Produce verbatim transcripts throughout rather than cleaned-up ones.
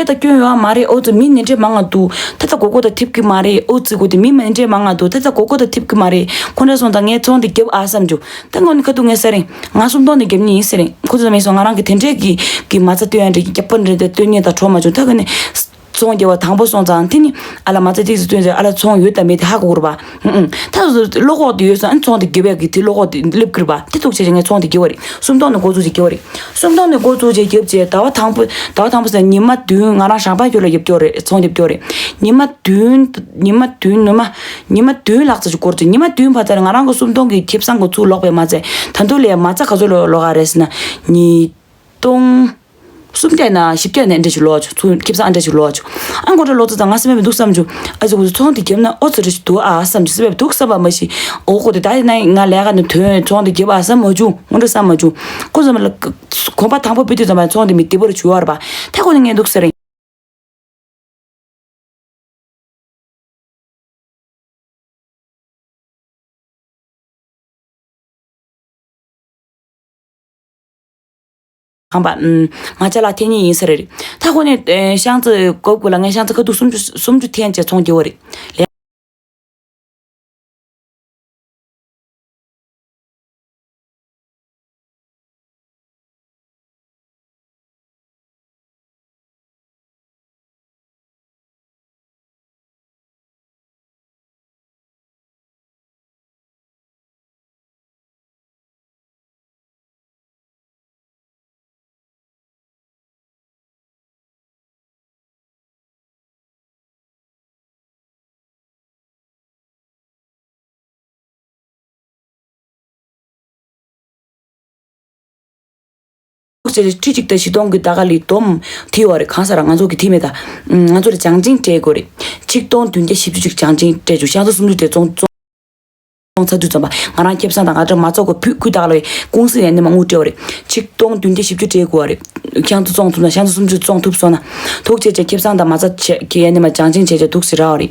ད་སྐྱོན་ཡོད་མ་རེད། ཨོ་ཙི་མི་ནི་འདྲེ་མང་ང་འདུག་ད་ད་གོ་གོ་ད་ཐིབ་ཀི་མ་རེད། ཨོ་ཙི་གོ་དེ་མི་མ་ནི་འདྲེ་མང་ང་འདུག་ད་ད་གོ་གོ་ད་ཐིབ་ཀི་མ་རེད། ཁོ་འདྲ་སོང་ད་ངས་ཚོང་དེ་རྒྱབ་ཨ་བསམ་བྱུང་། ད་ངོ་ནི་ཁ་ཐུག་ངས་ཟེར་རིང་ང་སུམ་སྟོང་ནས་རྒྱབ་ནི་ཡིན་ཟེར་རིང་ཁོ་ཚོ་མེད་སོང་། ང་རང་གི་དེ་འདྲས་ཀྱི་གི་མ་རྩ་སྟོན་ཡ་འདྲས་ཀྱི་རྒྱབ་པ་འདྲས་དེ་སྟོན་ཉེ་ད་གྲོ་མ་བྱུང་། ད་ག་ནས་ཚོང་རྒྱབ་པ་དང་པོ་སོང་ཙང་དེ་ནི་ཨ་ལ་མ་རྩ་ཏིག་ཙི་སྟོན་ཟེར། ཨ་ལ་ཚོང་ཡོད་དམ་མེད་དེ་ཧ་གོ་གི་རེད་པ། ཨུ་ཨུ། ད་བློ་ཁོག་དེ་ཡོད་སོང་། ཨ་ནི་ཚོང་དེ་རྒྱབ་ཡ་གི་དེ་བློ་ཁོག་དེ་སླེབས་ཀྱི་རེད་པ། དེ་ཐུག་བྱས་ངས་ཚོང་དེ་རྒྱབ་པ་རེད། སུམ་སྟོང་ནས་འགོ་བཙུགས་བྱས་རྒྱབ་བྱས་ཟླ་བ་དང་པོ་ཟླ་བ་དང་པོ་ཟེར་ཉི་མ་བདུན། ང་རང་ཞང་པ་ཁྱོད་ལ་རྒྱབ་སྐྱོར་རེད། ཚོང་རྒྱབ་སྐྱོར་རེད། ཉི་མ་བདུན། ཉི་མ་བདུན་ནུ་མ། ཉི་མ་བདུན་ལྷག་ཙམ་ཞིག་འགོར་ཚེ་ཉི་མ་བདུན་བར་དུ་ང་རང་གི་སུམ་སྟོང་གི་ཁེ་བཟང་གི་ཚུར་ལོག་པས་མ་ཚད། ད་དུང་ལས་མ་རྩ་ག་ཚོད་ལོག་ལོག་ག་རེད་ཟེར་ན། ཉིས་སྟོང་གསུམ་བརྒྱ་ན་བཞི་བརྒྱ་ན་འདྲ་ཞིག་ལོག་བྱུང་། ཚུར་ཁེ་བཟང་འདྲ་ཞིག་ལོག་བྱུང་། ཨ་འགོ་འདྲ་ལོག་ཚེ་ད་ང་སེམས་མེད་མི་འདུག་བསམ་བྱུང་། ཨ་ཙི་ཁོ་ཚོ་ཚོང་དེ་རྒྱབ་ན་ཨོ་ཙི་རེ་ཞིག་འདུག་ཨ་བསམ་བྱུང་། སེམས་མེད་འདུག་བསམ་པ་མ་གཞི། ཨོ་ཁོ་དེ་ད་ཡིན་ན་ང་ལས་ཀ་ནས་ཐོན། ཚོང་དེ་རྒྱབ་ཨ་བསམ་མ་བྱུང་། འོ་འདྲ་བསམ་མ་བྱུང་། ཁོ་ཚོ་མ་ལ་གོམ་པ་དང་པོ་སྤོས་དུས་ཙམ་པ་ཚོང་དེ་མི་བདེ་པོ་རེ་བྱུང་བ་རེད་པ། ད་ཁོ་ནི་ངས་འདུག་ཟེར་རིང་། ཁང་པ། ང་ཅ་ལག་འཐེན་ཉེ་ཡིན་ས་རེད། ད་ཁོ་ནས་ཤང་ཙི་གོབ་གུ་ལ་ངས་ཤང་ཙི་ཁ་ཐུག་སུམ་ཅུ་སུམ་ཅུ་འཐེན་བྱས་ཚོང་རྒྱབ་པ་རེད། ཁྲི་གཅིག་དང་བཞི་སྟོང་གི་ད་ག་ལི་སྡོམ་དེ་ཡོད་རེད། གང་ཟེར་ང་ཚོ་གི་དེ་མེད་ད། ང་ཚོ་ལ་སྦྱང་ཆིང་སྤྲད་དགོས་རེད། ཆིག་སྟོང་བདུན་བརྒྱ་བཞི་བཅུ་ཅིག་སྦྱང་ཆིང་སྤྲད་བྱུང་། ཤང་ཙི་སུམ་ཅུ་དེ་བཙོང་བཙོང་ཚར་དུས་ཙམ་པ་ང་རང་ཁེ་བཟང་དང་ང་འདྲ་མ་རྩ་གོ་ཕུད་ཁུ་ད་ག་ལི་ཀུང་སི་ཡན་ནི་མ་དངུལ་སྤྲད་པ་རེད། ཆིག་སྟོང་བདུན་བརྒྱ་བཞི་བཅུ་སྤྲད་དགོས་པ་རེད། ཤང་ཙི་བཙོང་ཐུབ་ན་ཤང་ཙི་སུམ་ཅུ་བཙོང་ཐུབ་སོང་ན་ཐུག་བྱས་བྱས་ཁེ་བཟང་དང་མ་རྩ་བྱས་ཁེ་ཡན་ནི་མ་སྦྱང་ཆིང་བྱས་བྱས་ཐུག་སི་ར་བ་རེད།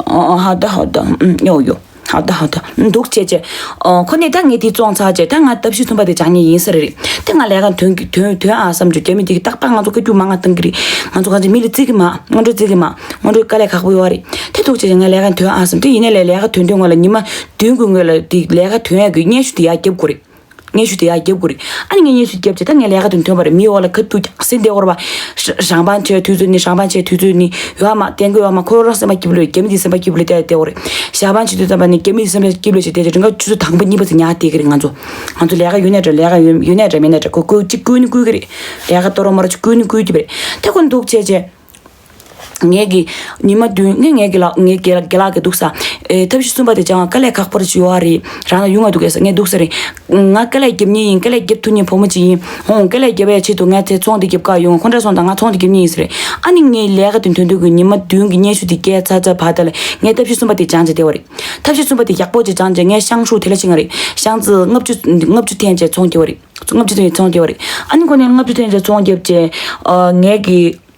ཨ་ཨ་ཧ་ད་ཧ་ད། ཨུམ། ཡོ་ཡོ། ཧ་ད་ཧ་ད། ཨུམ། འདུག་བྱས་བྱས། ཨ། ཁོ་ནས་ད་ངས་དེ་བཙོང་ཚར་བྱས་ད་ང་ལྟ་བཤལ་གསུམ་པ་དེ་སྦྱང་ཉེ་ཡིན་ས་རེད། དེ་ང་ལས་ཀ་ཐོན་གི་ཐོན་ཐོན་ཨ་བསམ་བྱུང་། རྒྱ་མི་དེ་གི་ཏག་ཏག་ང་ཚོ་བཀའ་བཀྱོན་མང་ང་བཏང་གི་རེད། ང་ཚོ་གང་ཅི་མི་ལ་བརྩི་གི་མ། སྔོན་འགྲོ་བརྩི་གི་མ། སྔོན་འགྲོ་དཀའ་ལས་ཁག་པོ་ཡོད་རེད། དེ་འདུག་བྱས་བྱས་ངས་ལས་ཀ་ཐོན་ཨ་བསམ། དེ་ཡིན་ནའི་ལས་ལས་ཀ་ཐོན་དུས་སྔོན་ལ་ཉི་མ་བདུན་གི་སྔོན་ལ་དེ་ལས་ཀ་ཐོན་ཡག་གི་སྙན་ཞུ་དེ་ཡར་རྒྱབ་དགོས་རེད། སྙན་ཞུ་དེ་ཡར་རྒྱབ་དགོས་རེད། ཨ་ནི་ངས་སྙན་ཞུ་རྒྱབ་བྱས་ད་ངས་ལས་ཀ་དེ་ཐོན་པ་རེད། མི་འོག་ལ་ཁ་ཐུག་ཀྱང་སེ་འདེ་འོར་བ། ཧྲ་ཧྲང་པང་བྱས་དུས་ཚོད་ནི་ཧྲང་པང་བྱས་དུས་ཚོད་ནི་ཡོད་མ་བསྟན་གི་ཡོད་མ། ཁོ་རང་སེམས་པ་སྐྱིད་པོ་ལོས་རྒྱ་མི་དེ་སེམས་པ་སྐྱིད་པོ་ལོས་བལྟས་བལྟས་འོ་རེད། ཞག་པང་བྱེད་དུས་ཙམ་པ་ནི་རྒྱ་མི་དེ་སེམས་པ་སྐྱིད་པོ་ལོས་བྱས་བལྟས་བྱས་རིང་ག་ཆུ་ཚོད་དང་པོ་གཉིས་པ་ཙམ་ཉག་བལྟས་གི་རེད། ང་ཚོ་ང་ཚོ་ལས་ཀ་ཡོད་ནའི་འདྲ་ལས་ཀ་ཡོད་ཡོད་ནའི་འདྲ་མེད་ནའི་འདྲ་ཁོ་ཁོ་གཅིག་བསྐུལ་ནི་བསྐུལ་གི་རེད། ལས་ཀ་ཏོ་རོ་མོ་རོ་གཅིག་བསྐུལ་ནི་བསྐུལ་གི་རེད། དེ་ཁོ་འདུག་བྱས་བྱས། ངས་ཀྱི་ཉི་མ་བདུན་ངས་ངས་ཀྱི་ལག་ངས་ཀྱི་ལག་ཀྱི་ལག་གི་འདུག་ས། ཨེ་ཐབས་ཤེས་གསུམ་པ་དེ་ཅང་དཀའ་ལས་ཁག་པོ་ཞིག་ཡོད་རེད། རང་ལ་ཡོང་ང་འདུག་གས་ངས་འདུག་ས་རེད། ང་དཀའ་ལས་རྒྱབ་མཁན་ཡིན། དཀའ་ལས་རྒྱབ་ཐུབ་མཁན་བུ་མོ་ཅིག་ཡིན། ཧོང་དཀའ་ལས་རྒྱབ་ཡ་ཆེད་དུ་ངས་དེ་ཚོང་དེ་རྒྱབ་ག་ཡོང་། ཁོ་འདྲ་སོང་ད་ང་ཚོང་དེ་རྒྱབ་མཁན་ཡིན་ས་རེད། ཨ་ནི་ངས་ལས་ཀ་དེ་ཐོན་དུས་ཀྱི་ཉི་མ་བདུན་གྱི་སྙན་ཞུ་དེ་སྐྱེལ་ཚར་ཚར་བར་དེ་ལ་ངས་ཐབས་ཤེས་གསུམ་པ་དེ་སྦྱངས་བྱས་བསྡད་པ་རེད། ཐབས་ཤེས་གསུམ་པ་དེ་ཡག་པོ་ཅིག་སྦྱངས་བྱས་ངས་ཤང་ཧྲུའུ་དེ་ལ་ཕྱིན་པ་རེད། ཤང་ཙི་ལྔ་བཅུ་ལྔ་བཅུ་འཐེན་བྱས་ཚོང་རྒྱབ་པ་རེད། ལྔ་བཅུ་འཐེན་བྱས་ཚོང་རྒྱབ་པ་རེད། ཨ་ནི་ཁོ་ནས་ལྔ་བཅུ་འཐེན་བྱས་ཚོང་རྒྱབ་བྱས་ཨ་ངས་ཀྱི།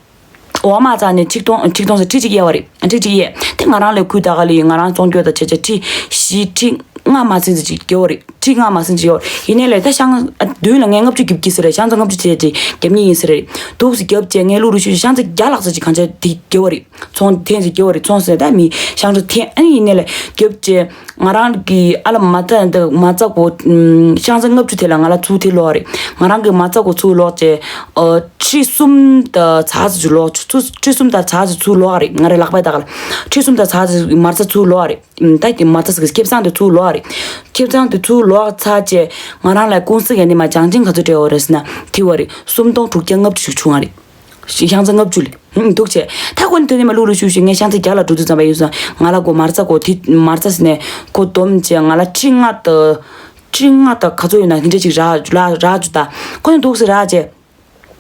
འོག་མ་རྩ་ནས་ཁྲི་སྟོང་ཁྲི་སྟོང་ཟེར་ཁྲི་གཅིག་གཡར་བ་རེད། ཁྲི་གཅིག་གཡར། དེ་ང་རང་ལས་ཁུར་ད་ག་ལས་ཡོད། ང་རང་བཙོང་རྒྱུ་ད་བྱས་བྱས་ཁྲི་བཞི་ཁྲི་ལྔ་མ་ཟིན་ཙམ་ཅིག་གཡར་བ་རེད། ཁྲི་ལྔ་མ་ཟིན་ཙམ་ཡོད་རེད། ཡིན་ནའི་ལས་ད་ཤང་ཨ་བདུན་ལ་ངས་ལྔ་བཅུ་རྒྱབ་ཀྱི་ཟེར་རེད། ཤང་ཙི་ལྔ་བཅུ་བྱས་ཅིག་རྒྱབ་ཉེ་ཡིན་ཟེར་རེད། འདུག་སེ་རྒྱབ་བྱས་ངས་ལུག་རུ་ཤུ་ཤང་ཙི་བརྒྱ་ལྷག་ཙམ་ཅིག་གང་ཆ་དེ་རྒྱབ་པ་རེད། ཚོང་འཐེན་ཙམ་རྒྱབ་པ་རེད། ཚོང་ཟེར་ད་མི་ཤང་ཙི་འཐེན་ཨ་ནི་ཡིན་ནའི་ལས་རྒྱབ་བྱས། ང་རང་གི་ཨ་ལ་མ་རྩ་འདི་མ་རྩ་གོ། ཤང་ཙི་ལྔ་བཅུ་དེ་ལ་ང་ལ་ཚུར་དེ་ལོག་རེད། ང་རང་གི་མ་རྩ་གོ་ཚུར་ལོག་བྱས། ཨ་ཁྲི་གསུམ་དང་ཚར་ཙམ་ཅིག་ལོག་ཚུར་ཁྲི་གསུམ་དང་ཚར་ཙམ་ཚུར་ལོག་རེད། ང་རེ་ལག་པའི་ད་ག་ལ་ཁྲི་གསུམ་དང་ཚར་ཙམ་མ་རྩ་ཚུར་ལོག་རེད། ད་དེ་མ་རྩ་ཟེར་གི་ཁེ་བཟང་དེ་ཚུར་ལོག་རེད། ཁེ་བཟང་དེ་ཚུར་ལོག་ཚར་བྱས་ང་རང་ལ་ཀུང་སི་ཡན་ནི་མ་སྦྱང་ཆིང་ག་ཚོད་སྤྲད་ཡོད་རེད་ཟེར་ན་དེ་བ་རེད། སུམ་སྟོང་དྲུག་བརྒྱ་ལྔ་བཅུ་ཞིག་བྱུང་བ་རེད། ཤང་ཙི་ལྔ་བཅུ་ལས། ཧུམ། འདུག་བྱས། ད་ཁོ་ནི་དེ་ནས་མ་ལུག་ལུག་ཤུ་ཤུ་ངས་ཤང་ཙི་བརྒྱ་ལ་འགྲོ་དུས་ཙམ་པ་ཡིན་སོང་། ང་ལ་གོ་མ་རྩ་གོ་དེ་མ་རྩ་ཟེར་ནས་ཁོ་སྡོམ་བྱས་ང་ལ་ཁྲི་ལྔ་དང་། ཁྲི་ལྔ་དང་ག་ཚོད་ཡོད་ན་དེ་འདྲ་ཅིག་རག་རག་རག་བྱུང་ད། ཁོ་ནི་འདུག་སེ་རག་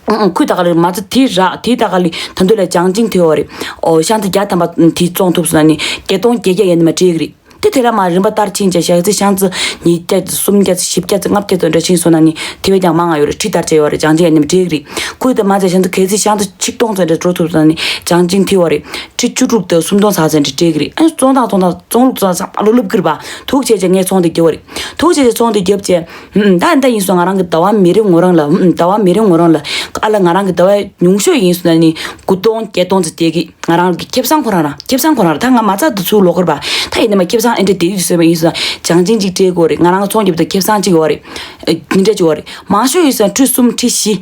བྱས། ཁུ་ད་ག་ལ་མ་རྩ་དེ་རག་དེ་ད་ག་ལ་ད་འདོད་ལ་སྦྱང་ཆིང་ཐོས་པ་རེད། ཨོ་ཤང་ཙི་བརྒྱ་ཐམ་པ་དེ་བཙོང་ཐུབ་སོང་ན་ནི་བརྒྱད་སྟོང་བརྒྱད་བརྒྱ་ཡན་ནི་མ་སྤྲད་གི་རེད། དེ་དེ་ལ་མ་རིམ་པ་ལྟར་ཕྱིན་བྱས་ཞག་ཚི་ཤང་ཚི་ཉིས་བརྒྱ་ཙམ་གསུམ་བརྒྱ་ཙམ་བཞི་བརྒྱ་ཙམ་ལྔ་བརྒྱ་ཙམ་འདྲ་ཕྱིན་སོང་ན་ནི་དེ་བས་ཀྱང་མང་ང་ཡོད་རེད། ཁྲི་ལྟར་བྱས་ཡོད་རེད། བྱང་ཆིངས་ཡ་ནི་འགྲིག་གི་རེད། ཁོས་དེ་མ་ཚད་ཤང་ཚི་གལ་སྲིད་ཤང་ཚི་ཆིག་སྟོང་ཙམ་འདྲ་འགྲོ་ཐུབ་སོང་ན་ནི་བྱང་ཆིངས་ཐི་བ་རེད། ཁྲི་བཅུ་དྲུག་དང་སུམ་སྟོང་ཚ་ཚན་འདྲ་འགྲིག་གི་རེད། ཨ་ནི་བཙོང་སྟངས་བཙོང་སྟངས་བཙོང་ལུགས་བཙོང་སྟངས་ལོ་ལབ་གི་རེད་པ། དུག་བྱས་བྱས་ངས་ཚོང་དེ་རྒྱབ་པ་རེད། དུག་བྱས་བྱས་ཚོང་དེ་རྒྱབ་བྱས། ཨུམ། ད་ད་ཡིན་སོང་ང་རང་གི་ཟླ་བ་མི་རེ་ངོ་རང་ལ། ཨུམ། ཟླ་བ་མི་རེ་ངོ་རང་ལ། ཨ་ལ་ང་རང་གི་ཟླ་བ་ཉུང་ཤོས་ཡིན་སོང་ན་ནི་དགུ་སྟོང་བརྒྱད་སྟོང་ཙམ་སྟེར་གི། ང་རང་གི་ཁེ་བཟང་ཁོ་རང་རང་། ཁེ་བཟང་ཁོ་རང་རང་། ད་ང་མ་རྩ་དུ་ཚུར་ལོག་གི་རེད་པ། ད་ཡིན་ན་མ་ཁེ་བཟང་ཨེ་འདྲ་དེ་དུས་ཟེར་བ་ཡིན་སོང་ན་བྱང་ཆིངས་གཅིག་སྤྲད་དགོས་རེད། ང་རང་ཚོང་རྒྱབ་དུས་ཁེ་བཟང་གཅིག་ཡོད་རེད། ཨ། འདི་འདྲ་གཅིག་ཡོད་རེད། མང་ཤོས་ཡིན་སོང་ན་ཁྲི་གསུམ་ཁྲི་བཞི།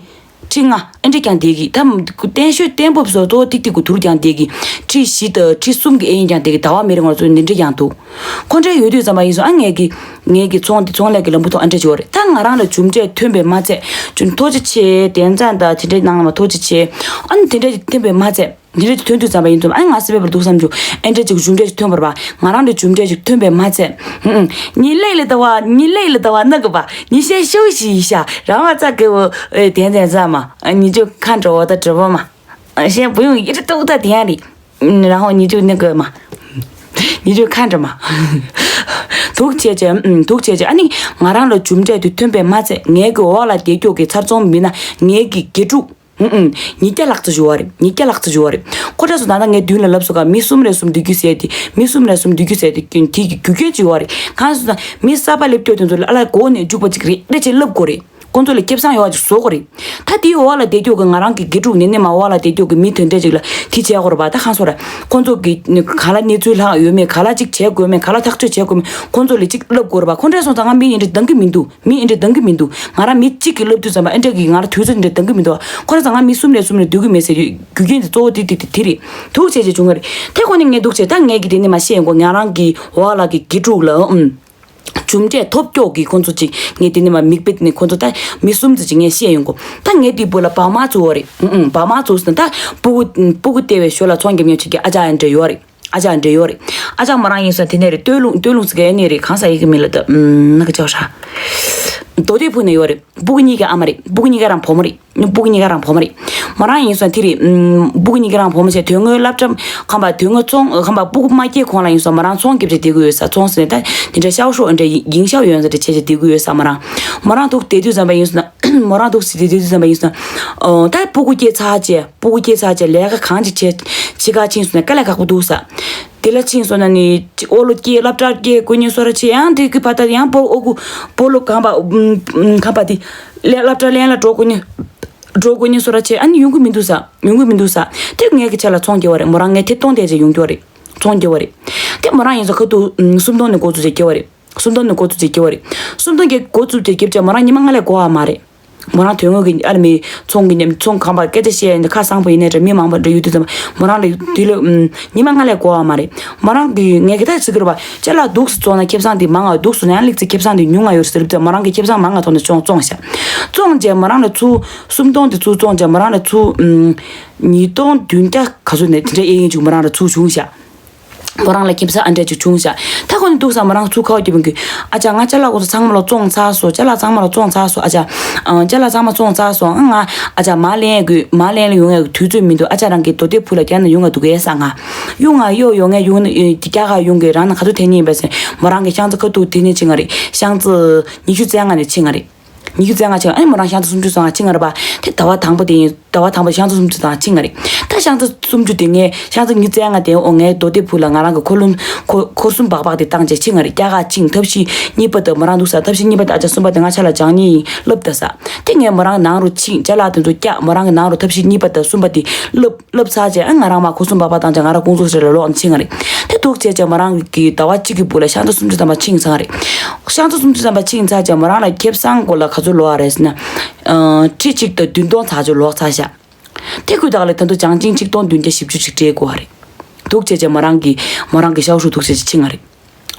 ཁྲི་ལྔ་ཨེ་འདྲ་ཀྱང་སྟེར་གི། ད་བརྟན་ཤོས་བརྟན་པོ་བཟོ་གཙོ་བོ་ཏིག་ཏིག་གི་དུར་ཀྱང་སྟེར་གི། ཁྲི་བཞི་དང་ཁྲི་གསུམ་གྱི་ཨེ་ཡིན་ཀྱང་སྟེར་གི། ཟླ་བ་མི་རེ་ངོ་ཚོ་འདི་འདྲ་ཀྱང་འདུག་ཁོ་འདྲ་ཡོད་དུས་ཙམ་པ་ཡིན་སོང་ཨ། ངས་ཀྱི་ངས་ཀྱི་ཚོང་འདི་ཚོང་ལས་ཀྱི་ལམ་བུ་ཐོག་ཨ་འདྲ་བྱེད་པ་རེད། ད་ང་རང་ལ་གྲུབ་འབྲས་ཐོན་པས་མ་ཚད། ཅུང་ཐུགས་རྗེ་ཆེ། དན་ཚན་དང་དེ་འདྲའི་ནང་ལ་མ་ཐུགས་རྗེ་ཆེ། ཨ་ནི་དེ་འདྲ་ཞིག་ཐོན་པས་མ་ཚད། དེ་འདྲ་ཞིག་ཐོན་དུས་ཙམ་པ་ཡིན་ཙམ་ཨ། ང་སེམས་པ་སྡུག་བསམ་བྱུང་། ཨ་འདྲ་ཅིག་གྲུབ་འབྲས་ཞིག་ཐོན་པ་རེད་པ། ང་རང་ལ་གྲུབ་འབྲས་ཞིག་ཐོན་པས་མ་ཚད། ཨུ་ཨུ། ཉིན་ལེགས་ལ་ལྟ་བ། ཉིན་ལེགས་ལ་ལྟ་བ་ན་གི་པ། ཉིན་ཤས་ཤུགས་ཤིག་ཤ་རང་བ་ཙག་གི་བོ། ཨེ། དན་ཚན་ཟ་མ། ཨ། ཉི་ཆུ་ཁ་འགྲོ་བ་ད་གྲུབ་པ་མ། གཞན་བུ་ཡོང་ཡིད་ཏོག་ད་དེ་ཡང་རེད། རང་ཧོ་ཉི་ཆུ་ནི་དགོས་མ། ཉི་ཆུ་ཁ་འདྲ་མ། དུག་བྱས་བྱས། ཨུམ། དུག་བྱས་བྱས། ཨ་ནི་ང་རང་ལ་གྲུབ་འབྲས་དེ་ཐོན་པས་མ་ཚད། ངའི་གི་འོག་ལ་བསྡད་རྒྱུ་གི་ཚར་ཚོང་མི་སྣ་ངའི་གི་དགེ་ཕྲུག་ཨུམ་ཨུམ། ཉིས་བརྒྱ་ལྷག་ཙམ་བཞུགས་པ་རེད། ཉིས་བརྒྱ་ལྷག་ཙམ་བཞུགས་པ་རེད། ཁོ་འདྲ་སོང་ད་ལྟ་ངས་མདུན་ལ་ལབ་སོང་ག་མི་གསུམ་རེ་གསུམ་སྡོད་རྒྱུ་ཟེར་ཏེ། མི་གསུམ་རེ་གསུམ་སྡོད་རྒྱུ་ཟེར་ཏེ། ཁྱོད་དེ་གི་རྒྱུ་རྐྱེན་ཅིག་ཡོད་རེད། གང་སོང་ད་མི་གསར་པ་སླེབས་རྒྱུ་དེ་ཚོ་ལ་ཨ་ལ་གོ་ནས་འཇུག་པ་ཅིག་རེད་རེད་ཅེས་ལབ་དགོས་རེད། ཁོང་ཚོ་ལ་ཁེ་བཟང་ཡོད་པ་ཅིག་བཟོ་དགོས་རེད། ད་དེའི་འོག་ལ་བསྡད་རྒྱུ་གི་ང་རང་གི་དགེ་ཕྲུག་ནས་ནས་མ་འོག་ལ་བསྡད་རྒྱུ་གི་མི་དེ་འདྲ་ཅིག་ལ་དེ་བྱས་དགོས་རེད་པ། ད་གང་སོང་ར། ཁོང་ཚོ་གི་ག་ལ་གནས་ཚུལ་ལྷག་ཡོད་མེད། ག་ལ་ཅིག་བྱས་དགོས་མེད། ག་ལ་ཐག་གཅོད་བྱས་དགོས་མེད། ཁོང་ཚོ་ལ་ཅིག་ལབ་དགོས་རེད་པ། ཁོང་འདྲ་སོང་ཙང་ང་མི་ཡིན་འདྲ་འདང་གི་མི་འདུག་མི་ཡིན་འདྲ་འདང་གི་མི་འདུག་ང་རང་མི་གཅིག་གིས་ལབ་དུས་ཙམ་པ་ཨེ་འདྲ་གི་ང་རང་དུས་ཚོད་འདྲ་འདང་གི་མི་འདུག་ཁོ་རང་ཚོ་ང་མི་གསུམ་ནས་གསུམ་ནས་སྡོད་གི་མེད་ཟེར་དུས་རྒྱུ་རྐྱེན་དེ་གཙོ་བོ་དེ་དེ་དེ་དེ་རེད། དུག་བྱས་བྱས་བྱུང་གི་རེད། དེ་ཁོ་ནས་ངས་དུག་བྱས། ད་ངས་གི་དེ་ནས་མ་ཤེས་ཡོང་གོ་ང་རང་གི་འོག་ལ་གི་དགེ་ཕྲུག་ལ་ཨུམ། གྲུབ་འབྲས་ཐོབ་སྐྱོ་གི་ཁོ་ཚོ་ཅིག་ངས་དེ་ནས་མ་མིག་དཔེ་དེ་ནས་ཁོ་ཚོ་ད་མི་གསུམ་ཙམ་ཅིག་ངས་ཤེས་ཡོང་གོ་ད་ངས་དེ་བུ་ལ་བག་མ་བཙུགས་པ་རེད། ཨུམ་ཨུམ། བག་མ་བཙུགས་ཟིན་ད་སྤུ་གུ་སྤུ་གུ་སྟེར་བའི་ཞོར་ལ་ཚོང་རྒྱབ་མཁན་ཅིག་གི་ཨ་ཅག་ཨེ་འདྲ་ཡོད་རེད། ཨ་ཅག་འདྲ་ཡོད་རེད། ཨ་ཅག་མོ་རང་ཡིན་ས་དེ་ནས་རེད། སྟོད་ལུང་སྟོད་ལུང་ཟེར་གི་ཨེ་ནས་རེད། གང་ས་ཡི་གི་མིང་ལ་ད་ཨུམ་ན་གི་ཅག་ཧྲ། རྡོ་སྟེགས་ཕུ་ནས་ཡོད་རེད། སྤུ་གུ་གཉིས་ཀ་ཨ་མ་རེད། སྤུ་གུ་གཉིས་ཀ་རང་བུ་མོ་རེད། སྤུ་གུ་གཉིས་ཀ་རང་བུ་མོ་རེད། མོ་རང་ཡིན་སོང་དེ་རེད། ཨུམ། སྤུ་གུ་གཉིས་ཀ་རང་བུ་མོ་བྱས་དོན་དངོས་སློབ་གྲྭ་ཁམས་པ་དོན་དངོས་ཚོང་ཁམས་པ་སྤུ་གུ་མ་སྐྱེས་གོང་ལ་ཡིན་སོང་མོ་རང་ཚོང་རྒྱབ་བྱས་བསྡད་གི་ཡོད་ས། ཚོང་ཟེར་ནས་ད་དེ་འདྲ་ཤའོ་ཧྲོ་འདྲ་ཡིན་ཤའོ་ཡོན་ཟེར་འདྲ་བྱས་བྱས་བསྡད་གི་ཡོད་ས། མོ་རང་མོ་རང་འདུག་བསྡད་དུས་ཙམ་པ་ཡིན་སོང་ན་མོ་རང་འདུག་ཟེར་བསྡད་དུས་ཙམ་པ་ཡིན་སོང་ན་ཨོ་ད་སྤུ་གུ་སྐྱེས་ཚར་བྱས་སྤུ་གུ་སྐྱེས་ཚར་བྱས་ལས་ཀ་གང་ཅིག་བྱས་ཕྱི་ཁ་ཕྱིན་སོང་ན་དཀའ་ལས་ཁག་པོ་འདུག་ས། དེ་ལ་ཕྱིན་སོང་ན་ནི་ཨོ་ལོ་སྐྱེས་སློབ་གྲྭ་སྐྱེས་དགོས་ཉེན་སོ་ར་ཆེ་ཡང་དེ་གི་ཕ་ད་ཡང་སྤོ་ཨོ་གུ་སྤོ་ལོ་གང་པ་ཨུམ་ཨུམ་གང་པ་དེ་ལས་སློབ་གྲྭ་ལེན་ལ་འགྲོ་དགོས་ཉེན་འགྲོ་དགོས་ཉེན་སོ་ར་ཆེ་ཨ་ནི་ཡོང་གི་མི་འདུག་ས། ཡོང་གི་མི་འདུག་ས། དེ་ངས་ཀྱི་ཆ་ལ་ཚོང་རྒྱབ་པ་རེད། མོ་རང་ངས་དེ་གཏོང་བསྡད་ཅེས་ཡོང་རྒྱུ་རེད། ཚོང་རྒྱབ་པ་རེད། དེ་མོ་རང་ཡིན་ས་ཁ་ཐུག་ཨུམ་སུམ་སྟོང་ནས་འགོ་བཙུགས་ཅེས་རྒྱབ་པ་རེད། སུམ་སྟོང་ནས་འགོ་བཙུགས་ཅེས་རྒྱབ་པ་རེད། སུམ་སྟོང་གི་འགོ་བཙུགས་ཅེས་རྒྱབ་ཅེས་མོ་རང་ཉི་མ་ལྔ་ལས་འགོར་བ་མ་རེད། མོ་རང་དོན་དངོས་ཀྱི་ཨ་ལ་མི་ཚོང་གི་ཉམས་ཚོང་ཁང་པ་སྐད་ཆ་བཤད་ཡིན་ཁ་བཟང་པོ་ཡིན་ནའི་འདྲ་མི་མང་པོ་འདྲ་ཡོད་དུས་ཙམ་པ་མོ་རང་ལ་དུས་ལ་ཨུམ་ཉི་མ་ལྔ་ལས་འགོར་བ་མ་རེད། མོ་རང་གིས་ངས་གི་ད་ཟེར་གི་རེད་པ། ཅ་ལག་འདུག་སེ་བཙོང་ན་ཁེ་བཟང་དེ་མང་ང་འདུག་སེ་ཡང་ལེགས་ཚེ་ཁེ་བཟང་དེ་ཉུང་ང་ཡོད་ཟེར་ཏེ་མོ་རང་གིས་ཁེ་བཟང་མང་ང་ཐོག་ནས་བཙོང་བཙོང་ཤག་བཙོང་རྗེས་མོ་རང་ལ་ཚུར་སུམ་སྟོང་དེ་ཚུར་བཙོང་རྗེས་མོ་རང་ལ་ཚུར་ཨུམ་ཉིས་སྟོང་བདུན་བརྒྱ་ག་ཚོད་ནས་དེ་འདྲ་གཡས་གཡོན་ཅིག་མོ་རང་ལ་ཚུར་བྱུང་ཤག་མོ་རང་ལ་ཁེ་བཟང་ཨ་འདྲ་ཅིག་བྱུང་ཤག་ད་ཁོ་ནི་འདུག་ས་མོ་རང་ཚུར་ཁ་བ་རྒྱབ་ཡོང་གི་ཨ་ཅག་ང་ཅ་ལག་ཁོ་ཚོ་ཚང་མ་ལ་བཙོང་ཚར་སོང་། ཅ་ལག་ཚང་མ་ལ་བཙོང་ཚར་སོང་། ཨ་ཅག་ཨ་ཅ་ལག་ཚང་མ་བཙོང་ཚར་སོང་། ཨ་ང་ཨ་ཅག་མར་ལེན་དགོས། མར་ལེན་ལ་ཡོང་ཡག་གི་དུས་ཚོད་མི་འདུག་ཨ་ཅག་རང་གི་རྡོ་སྟེགས་ཕུ་ལ་རྒྱ་ནས་ཡོང་ཡག་འདུག་གས་ས། ང་གཡུག་ང་གཡུག་ཡོང་ངས་གཡུག་ནས་རྒྱ་གར་ཡོང་གི་རང་ན་ག་ཚོད་ཐེངས་ཉིན་པས་ཟེར་མོ་རང་གི་ཤང་ཚ་ཁ་ཐུག་དེ་ནས་ཕྱིན་ང་རེད། ཤང་ཚ་ཉི་ཤུ་རྩ་ལྔ་ནས་ཕྱིན་ང་རེད། ཉི་ཤུ་རྩ་ལྔ་ཕྱིན་ཨ་ནི་མོ་རང་ཤང་ཚ་སུམ་ཅུ་ཙམ་ཕྱིན་ང་རེད་པ། དེ་ཟླ་བ་དང་པོ་དེ་ཡིན། ཟླ་བ་དང་པོ་ཤང་ཚ་སུམ་ཅུ་ཙམ་ཕྱིན་ང་རེད། ད་ཤང་ཚ་སུམ་ཅུ་དེ་ངས་ཤང་ཚ་ཉི་ཤུ་རྩ་ལྔ་དེ་འོ་ངའི་རྡོ་སྟེགས་ཕུ་ལ་ང་རང་གི་འཁོར་ལུང་འཁོར་འཁོར་གསུམ་སྦག་སྦག་དེ་བཏང་བྱས་ཕྱིན་ང་རེད། རྒྱ་གར་ཕྱིན་ཐབས་ཤེས་གཉིས་པ་དང་མོ་རང་འདུག་ས་ཐབས་ཤེས་གཉིས་པ་དང་ཨ་ཅག་གསུམ་པ་དེ་ང་ཆ་ལ་བྱང་ཉེས་ཡིན་ལབ་ད་ས། དེ་ངས་མོ་རང་ནང་རུ་ཕྱིན་ཅ་ལག་དེ་ཚོ་བཀྱག་མོ་རང་གི་ནང་རུ་ཐབས་ཤེས་གཉིས་པ་དང་གསུམ་པ་དེ་ལབ། ལབ་ཚར་རྗེས་ཨ་ང་རང་མར་འཁོར་གསུམ་སྦག་སྦག་བཏང་རྗེས་ང་རང་ཁོང་ཚོ་ཟེར་ལ་ལོག་ནས་ཕྱིན་ང་རེད། དེ་འདུག་བྱས་རྗེས་མོ་རང་གི་ཟླ་བ་གཅིག་གི་བུ་ལ་ཤང་ཚ་སུམ་ཅུ་ཙམ་པ་ཕྱིན་ཚར་ང་རེད། ཤང་ཚ་སུམ་ཅུ་ཙམ་པ་ཕྱིན་ཚར་རྗེས་མོ་རང་ལ་ཁེ་བཟང་སྐོར་ལ་ག་ཚོད་ལོག་ཨ་རེད་ཟེར་ན། ཁྲི་གཅིག་དང་བདུན་སྟོང་ཚ་ཚོད་ལོག་ཚར་ཤག་དེ་ཁུལ་དག་ལ་ད་དུང་བྱང་ཆིངས་ཆིག་སྟོང་བདུན་བརྒྱ་བཞི་བཅུ་ཅིག་སྤྲད་དགོས་པ་རེད། འདུག་བྱས་རྗེས་མོ་རང་གི་མོ་རང་གི་ཤའོ་ཧྲུའུ་འདུག་བྱས་རྗེས་ཕྱིན་ང་རེད།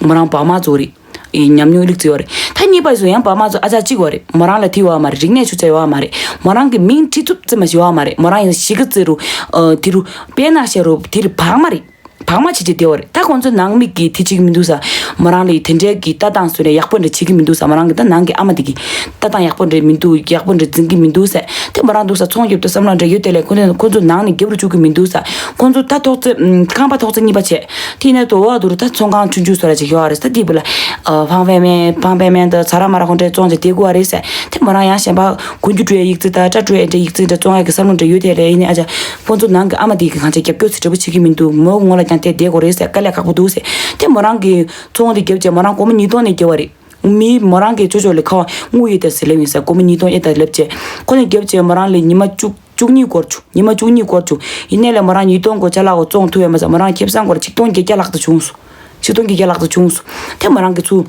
མོ་རང་བག་མ་བཙོང་རེད། ཨེ་ཉམས་མྱོང་ལེགས་ཚེ་ཡོད་རེད། ད་གཉིས་པ་སུ་ཡང་བག་མ་བཙོང་ཨ་ཅག་གཅིག་ཡོད་རེད། མོ་རང་ལ་དེ་ཡོད་མ་རེད། རིག་གནས་ཆུ་ཚད་ཡོད་མ་རེད། མོ་རང་གི་མིང་ཁྲི་ཐུབ་ཙམ་མ་ཞིག་ཡོད་མ་རེད། མོ་རང་ཡང་གཞིས་ཀ་རྩེ་རུ་ཨ་དེ་རུ་དཔལ་ནག་ཤ་རུ་དེ་རུ་བག་མ་རེད། བག་མ་བྱེད་ཀྱི་བསྡད་པ་རེད། ད་ཁོང་ཚོ་ནང་མི་གིས་དེ་བྱེད་ཀྱི་མི་འདུག་ཟེར། མོ་རང་ལ་དེ་འདྲའི་གི་ལྟ་སྟངས་བཟོས་ནས་ཡག་པོ་འདྲ་བྱེད་ཀྱི་མི་འདུག་ཟེར། མོ་རང་གི་ད་ནང་གི་ཨ་མ་དེ་གིས་ལྟ་སྟངས་ཡག་པོ་འདྲ་མི་འདུག་ཡག་པོ་འདྲ་འཛིན་གྱི་མི་འདུག་ཟེར། དེ་མོ་རང་འདུག་ཟེར། ཚོང་རྒྱབ་དུས་བསམ་བློ་འདྲ་ཡོད་དེ་ལས་ཁོ་ཚོ་ཁོ་ཚོ་ནང་ནས་རྒྱབ་རུ་བཅུག་གི་མི་འདུག་ཟེར། ཁོང་ཚོ་ད་ཐོག་བརྩེགས་ཁང་པ་ཐོག་བརྩེགས་གཉིས་པ་བྱས། དེ་ནས་དུ་འོག་ཏུ་རུ་ད་ཚོང་ཁང་ཆུང་ཆུང་བཟོ་འདྲ་ཅིག་ཡོད་རེད་ཟེར། དེ་བུ་ལ་ཕང་པད་སྨན་ཕང་པད་སྨན་དང་ཚ་ར་མ་ར་ཁོང་འདྲ་བཙོང་བྱས་བསྡད་དགོས་པ་རེད་ཟེར། དེ་མོ་རང་ཡང་གཞན་པ་གོན་རྒྱུ་འགྲོ་ཡ་ཡིག་རྩིས་དང་སྐྲ་བཀྲུ་ཡ་འདྲ་ཡིག་རྩིས་འདྲ་བཙོང་ཡ་གི་བསམ་བློ་འདྲ་ཡོད་དེ་ལས། ཡིན་ནའི་ཨ་ཅག་ཁོང་ཚོ་ནང་གི་ཨ་མ་དེ་གིས་གང་བྱས་རྒྱབ་སྐྱོར་ཚིག་འདྲ་པོ་བྱེད་ཀྱི་མི་འདུག་མོ་ངོ་ལ་ཀྱང་བལྟས་བསྡད་དགོས་རེད་ཟེར། དཀའ་ལས་ཁག་པོ་འདུག་ཟེར། དེ་མོ་རང་གིས་ཚོང་དེ་རྒྱབ་བྱས་མོ་རང་སྒོར་མོ་ཉིས་སྟོང་ནས་རྒྱབ་པ་རེད། མི་མོ་རང་གི་ཅོ་ཅོ་ལས་ཁ་བ་དངུལ་ཡོད་དེ་ཟེར་ལབ་ཡིན་ཟེར། སྒོར་མོ་ཉིས་སྟོང་ཨེ་ད་ལབ་བྱས། ཁོ་ནས་རྒྱབ་བྱས་མོ་རང་ལས་ཉི་མ་བཅུ་བཅུ་གཉིས་སྐོར་བྱུང་། ཉི་མ་བཅུ་གཉིས་སྐོར་བྱུང་། ཡིན་ནའི་ལས་མོ་རང་ཉིས་སྟོང་གོ་ཅ་ལག་གོ་བཙོང་ཐུབ་ཡོད་མ་ཟེར། མོ་རང་ཁེ་བཟང་སྐོར་ཆིག་སྟོང་བརྒྱད་བརྒྱ་ལྷག་ཙམ་བྱུང་སོང་། ཆིག་སྟོང་བརྒྱད་བརྒྱ་ལྷག་ཙམ་བྱུང་སོང་། དེ་མོ་རང་གི་ཚུར།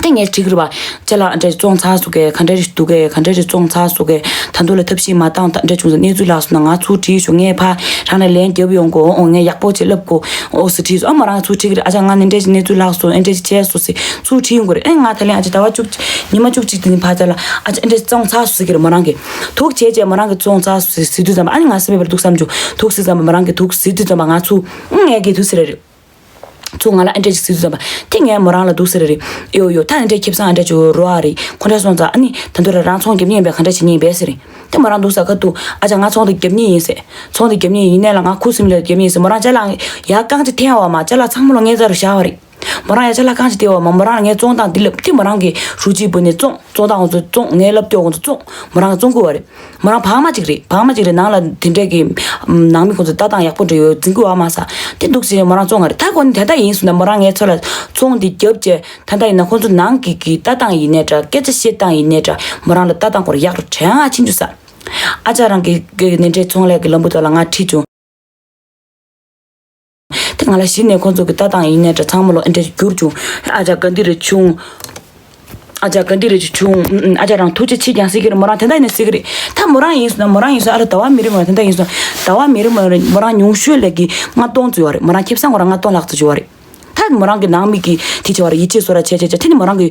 དེ་ངས་དྲིས་ཀྱི་རེད་པ། ཅ་ལག་འདྲ་བཙོང་ཚར་སོང་གས། ག་འདྲ་རེ་འདུག་གས། ག་འདྲ་རེ་བཙོང་ཚར་སོང་གས། ད་དུང་ལ་ཐབས་ཤེས་མ་བཏང་ད་འདྲ་བྱུང་སོང་། གནས་ཚུལ་ལྷག་སོང་ན་ང་ཚུར་དྲིས་ཤོག་ངས་ཕར་རང་ལ་ལན་རྒྱབ་ཡོང་གོ། འོ་ངས་ཡག་པོ་བྱས་ལབ་གོ། འོ་ཟེར་དྲིས་སོང་། ཨ་མོ་རང་ཚུར་དྲིས་ཀྱི་རེད། ཨ་ཅག་ང་ནི་འདྲ་ཞིག་གནས་ཚུལ་ལྷག་སོང་། ཨེ་འདྲ་ཞིག་བྱས་སོང་ཟེར་ཚུར་དྲིས་ཡོང་གི་རེད། ཨེ་ང་ད་ལན་ཨ་ཅག་ཟླ་བ་བཅུ་གཅིག་ཉི་མ་བཅུ་གཅིག་དེ་ནི་ཕར་ཅ་ལག་ཨ་ཅག་ཨེ་འདྲ་བཙོང་ཚར་སོང་ཟེར་གི་རེད། མོ་རང་གིས་དུག་བྱས་བྱས་མོ་རང་གིས་བཙོང་ཚར་སོང་ཟེར་ཟེར་དུས་ཙམ་པ། ཨ་ནི་ང་སེམས་པ་འདུག་བསམ་བྱུང་། དུག་ཟེར་ཙམ་པ་མོ་རང་གིས་དུག་ཟེར་དུས་ཙམ་པ་ང་ཚུར་ཨང་ངས་གི་དུག་ཟེར་རེད། ཚུར་ང་ལ་ཨེ་འདྲ་ཞིག་ཟེར་དུས་ཙམ་པ། དེ་ངས་མོ་རང་ལ་དུག་ཟེར་རེད། ཡོ་ཡོ་ད་ཨེ་འདྲ་ཁེ་བཟང་ཨེ་འདྲ་ཅིག་རོ་ཨ་རེད། ཁོ་འདྲ་སོང་ཙང་ཨ་ནི་ད་དུང་ར་རང་ཚོང་རྒྱབ་མཁན་ཡིན་པས་ག་འདྲ་བྱེད་མཁན་ཡིན་པས་ཟེར་རེད། དེ་མོ་རང་དུག་ཟ་ཁ་དུག་ཨ་ཅག་ང་ཚོང་དེ་རྒྱབ་མཁན་ཡིན་ཟེར། ཚོང་དེ་རྒྱབ་མཁན་ཡིན་ནའི་ལ་ང་ཁུ་སིམ་ལ་རྒྱབ་མཁན་ཡིན་ཟེར། མོ་རང་ཅ་ལག་ཡ་རྐང་ཅིག་འཐེན་བ་མ་ཅ་ལག་ཚང་མ་ལོ་ངའི་རྩ་རུ་བཞག་པ་རེད། མོ་རང་ཡ་ཅ་ལག་རྐང་ཅིག་སྟེར་བ་མ་མོ་རང་ངའི་བཙོང་སྟངས་འདི་ལབ་དེ་མོ་རང་གི་རུ་གཅིག་བུ་ནས་བཙོང་བཙོང་སྟངས་ཁོང་ཚོ་བཙོང་ངའི་ལབ་སྐྱོ་ཁོང་ཚོ་བཙོང་མོ་རང་བཙོང་དགོས་པ་རེད། མོ་རང་བག་མ་གཅིག་རེད། བག་མ་གཅིག་རེད། ནང་ལ་དེ་འདྲས་ཀྱི་ནང་མི་ཁོང་ཚོ་ལྟ་སྟངས་ཡག་པོ་འདྲ་ཡོད་འཛིན་གི་བ་མ་ས་དེ་འདུག་ཟེར་མོ་རང་བཙོང་ག་རེད། ད་ཁོ་ནི་ད་ལྟ་ཡིན་སོང་ན་མོ་རང་ངའི་ཚོ་ལ་ཚོང་འདི་རྒྱབ་བྱས་ད་ལྟ་ཡིན་ན་ཁོང་ཚོ་ནང་གི་གི་ལྟ་སྟངས་ཡིན་ནའི་འདྲ་སྐད་ཆ་བཤད་སྟངས་ཡིན་ནའི་འདྲ་མོ་རང་ལ་ལྟ་སྟངས་སྐོར་ཡག་རུ་དྲན་ཨ་ཕྱིན་རྒྱུ་ས། ཨ་ཅག་རང་གི་གི་ནི་འདྲའི་ཚོང་ལས་ཀྱི་ལམ་བུ་དག་ལ་ང་ཁྲིད་བྱུང་། དེ་ང་ལ་གཞི་ནས་ཁོང་ཚོ་གི་ལྟ་སྟངས་ཡིན་ནའི་འདྲ་ཚང་མ་ལོ་ཨེ་འདྲ་ཞིག་གྱུར་བྱུང་། ཨ་ཅག་ག་འདི་རེ་བྱུང་། ཨ་ཅག་ག་འདི་རེ་ཅིག་བྱུང་། ཨ་ཅག་རང་ཐུགས་རྗེ་ཆེ་ཀྱང་ཟེར་གི་རེད། མོ་རང་དེ་འདྲ་ཡིན་ན་ཟེར་གི་རེད། ད་མོ་རང་ཡིན་སོང་ན་མོ་རང་ཡིན་སོང་ཨ་ར་ཟླ་བ་མི་རིང་བ་དེ་འདྲ་ཡིན་སོང་ཟླ་བ་མི་རིང་བ་རེད། མོ་རང་ཉུང་ཤོས་ལས་ཀྱི་ལྔ་སྟོང་ཙམ་ཡོད་རེད། མོ་རང་ཁེ་བཟང་ཁོ་རང་ལྔ་སྟོང་ལྷག་ཙམ་ཡོད་རེད། ད་མོ་རང་གི་ནང་མི་གི་དེ་བྱས་པ་རེད། ཡིད་ཆེས་བཟོ་ར་བྱས་བྱས་བྱས་དེ་ནི་མོ་རང་གི་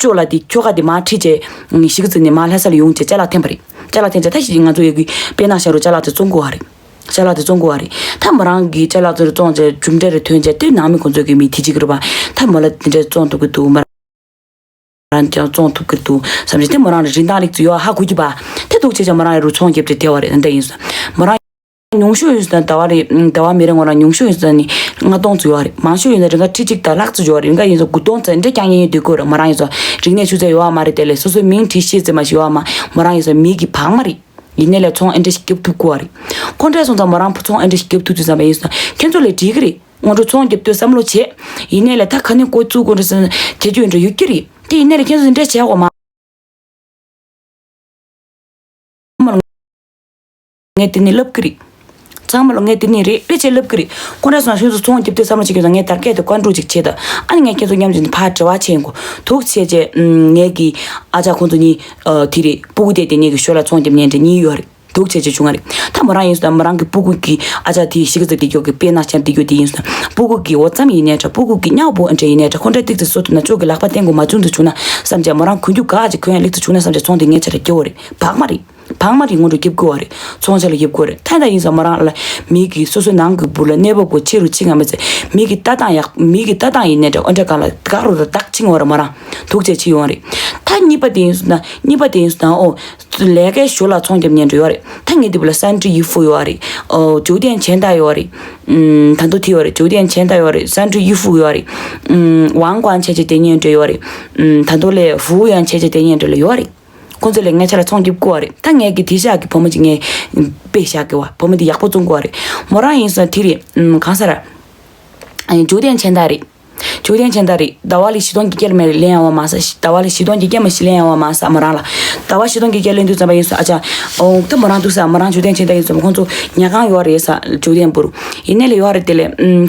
ཅོ་ལ་དེ་ཁྱོ་ག་དེ་མར་ཁྲིད་བྱས་གཞིས་ཀ་རྩེ་ནས་མར་ལྷ་ས་ལ་ཡོང་བྱས་ཅ་ལག་འཐེན་པ་རེད། ཅ་ལག་འཐེན་བྱས་ད་ཞིག་ང་ཚོ་ཡོད་གི་དཔེར་ན་ཤ་རུ་ཅ་ལག་དེ་བཙོང་དགོས་པ་རེད། ཅ་ལག་དེ་བཙོང་དགོས་པ་རེད། ད་མོ་རང་གི་ཅ་ལག་དེ་བཙོང་བྱས་མཇུག་འབྲས་རེ་ཐོན་བྱས་དེ་ནང་མི་ཁོང་ཚོ་གི་མི་དེ་གཅིག་རེད་པ། ད་མོ་ལ་དེ་འདྲས་བཙོང་ཐུབ་གི་འདུག་མོ་རང་ཀྱང་བཙོང་ཐུབ་གི་འདུག་བསམ་བྱས་དེ་མོ་རང་ལ་རིན་ཐང་ལེགས་ཚུལ་ཡོད་ཧ་གོ་གི་པ། དེ་འདུག་བྱས་ཀྱང་མོ་རང་ཡ་རུ་ཚོང་རྒྱབ་བྱས་བསྡད་པ་རེད། ད་ཡིན་ས་མོ་རང་ཉུང་ཤོས་ཡིན་ཟེར་ན་ཟླ་བ་རེ་ཟླ་བ་མི་རེ་ངོ་རང་ཉུང་ཤོས་ཡིན་ཟེར་ན་ནི་ལྔ་སྟོང་ཙམ་ཡོད་རེད། མང་ཤོས་ཡིན་ན་རེ་འགའ་ཁྲི་གཅིག་དང་ལྷག་ཙམ་ཡོད་རེད། འགའ་ཡིན་ཟེར་དགུ་སྟོང་ཙམ་འདྲ་རྐྱང་རྐྱང་ཡིན་སྡོད་དགོས་རེད། མོ་རང་ཡིན་ཟེར་རིག་གནས་ཆུ་ཚད་ཡོད་བ་མ་རེད། དེ་ལས་སོ་སོའི་མིང་བྲིས་ཤེས་ཙམ་མ་ཞིག་ཡོད་བ་མ་མོ་རང་ཡིན་ཟེར་མི་གི་བག་མ་རེད། ཡིན་ནའི་ལས་ཚོང་ཨེ་འདྲ་ཞིག་རྒྱབ་ཐུབ་དགོས་རེད། ཁོ་འདྲ་སོང་ཙང་མོ་རང་ཚོང་ཨེ་འདྲ་ཞིག་རྒྱབ་ཐུབ་དུས་ཙམ་པ་ཡིན་ཟེར་ན་ཁྱེད་ཚོ་ལས་འགྲིག་གི་རེད། སྔོན་འགྲོ་ཚོང་རྒྱབ་དུས་བསམ་བློ་བྱེད། ཡིན་ནའི་ལས་ད་ཁ་ནས་ཀོ་བཙུགས་དགོས་འདྲ་ཟེར་ན་དེ་རྒྱུ་ཡིན་འདྲ་ཡོད་ཀྱི་རེད། དེ་ཡིན་ནའི་ལས་ཁྱེད་ཚོ་འདི་འདྲ་བྱེད་དགོས་མ། ངས་དེ་ནས་ལབ་ཀྱི་རེད། ཚང་མ་ལ་ངས་དེ་ནས་རེད་རེད་བྱས་ལབ་ཀྱི་རེད། ཁོ་འདྲ་སོང་ན་ཁྱོད་ཚོ་ཚོང་རྒྱབ་དུས་བསམ་བློ་བྱེད་ཀྱི་ཡོད་ན་ངས་དར་སྐད་དེ་བཀའ་འགྲོ་ཅིག་བྱེད་ད། ཨ་ནི་ངས་ཁྱེད་ཚོ་མཉམ་ཞིག་ཕར་འབྲེལ་བ་བྱེད་འགོ། འདུག་བྱས་བྱས་ངས་ཀྱི་ཨ་ཅག་ཁོང་ཚོ་གཉིས་དེ་རེད་སྤུ་གུ་དེ་དེ་ནས་ཀྱི་ཞོར་ལ་ཚོང་རྒྱབ་མཁན་དེ་གཉིས་ཡོད་རེད། འདུག་བྱས་བྱས་བྱུང་བ་རེད། ད་མོ་རང་ཡིན་སོང་ན་མོ་རང་གི་སྤུ་གུ་གི་ཨ་ཅག་དེ་གཞིས་ཀ་རྩེ་བསྡད་རྒྱུ་གི་དཔེར་ན་ཆ་བསྡད་རྒྱུ་དེ་ཡིན་སོང་ན་སྤུ་གུ་གི་འོ་ཙམ་ཡིན་ནའི་འདྲ་སྤུ་གུ་གི་གཉའ་པོ་ཨེ་འདྲ་ཡིན་ནའི་འདྲ་ཁོ་འདྲ་ཏིག་ཙམ་བཟོ་ཐུབ་ན་ཅོག་གི་ལག་པ་བརྟན་དགོས་མ་བྱུང་དུ་བྱུང་ན་བསམ་བྱས་མོ་རང་གོན་རྒྱུ་ག་ཅིག་གོན་ཡ་ལེགས་དུ་བྱུང་ན་བསམ་བྱས་ཚོང་དེ་ངས་ཆ་ར་སྐྱོ་བ་རེད། བག་མ་རེད། བག་མ་རེད། སྔོན་འགྲོ་རྒྱབ་དགོས་བ་རེད། ཚོང་ཆ་ལ་རྒྱབ་དགོས་རེད། ད་ད་ཡིན་ཙང་མོ་རང་ལ་མི་གི་སོ་སོའི་ནང་གི་བུ་ལ་གནས་བབ་གོ་ཆེ་རུ་ཆེ་ང་མི་ཚེ་མི་གི་ལྟ་སྟངས་ཡག་མི་གི་ལྟ་སྟངས་ཡིན་ནའི་འདྲ་ཨོ་འདྲ་གང་ལ་དགག་རུ་དང་བདག་ཆིང་བ་ར་མོ་རང་ཐུགས་རྗེ་ཆེ་ཡོང་བ་རེད། ད་གཉིས་པ་དེ་ཡིན་ཙང་ན་གཉིས་པ་དེ་ཡིན་ཙང་ན་ཨོ་ལས་ཀའི་ཞོར་ལ་ཚོང་རྒྱབ་ཉན་འགྲོ་ཡོད་རེད། ད་ངས་འདི་བུ་ལ་སན་ཀྲི་ཡི་ཧྥུ་ཡོད་རེད། ཨོ་ཇོ་ཏན་ཆེན་ཏ་ཡོད་རེད། ད་དོ་དེ་ཡོད་རེད། ཇོ་ཏན་ཆེན་ཏ་ཡོད་རེད། སན་ཀྲི་ཡི་ཧྥུ་ཡོད་རེད། ཝང་ཀོང་ཆེ་ཆེ་དེ་ཉན་འགྲོ་ཡོད་རེད། ད་དོ་ལས་ཧྥུ་ཡོན་ཆེ་ཆེ་དེ་ཉན་འགྲོ་ལ་ཡོད་རེད། ཁོང་ཚོ་ལས་ངའི་ཆ་ལ་ཚོང་རྒྱབ་དགོས་པ་རེད། ད་ངས་ཀྱི་དེ་ཤག་གི་བུ་མོ་ཅིག་ངས་དཔེ་བཞག་གི་བ་བུ་མོ་དེ་ཡག་པོ་བཙོང་དགོས་པ་རེད། མོ་རང་ཡིན་སོང་དེ་རེད། གང་ས་ར། ཇོ་ཏན་ཆེན་ཏ་རེད། ཇོ་ཏན་ཆེན་ཏ་རེད། ཟླ་བ་ལ་བཞི་སྟོང་བརྒྱད་བརྒྱ་ལ་མེད་ལེན་ཡ་བ་མ་ས་ཟླ་བ་ལ་བཞི་སྟོང་བརྒྱད་བརྒྱ་མ་ཞིག་ལེན་ཡ་བ་མ་ས་མོ་རང་ལ། ཟླ་བ་བཞི་སྟོང་བརྒྱད་བརྒྱ་ལེན་དུས་ཙམ་པ་ཡིན་སོང་ཨ་ཅག་ཨོ་ད་མོ་རང་འདུག་ས་མོ་རང་ཇོ་ཏན་ཆེན་ཏ་ཡིན་སོང་ཁོང་ཚོ་ཉལ་ཁང་ཡོད་རེད་ས་ཇོ་ཏན་པུར། ཡིན་ནའི་ལ་ཡོད་རེད་དེ་ལས་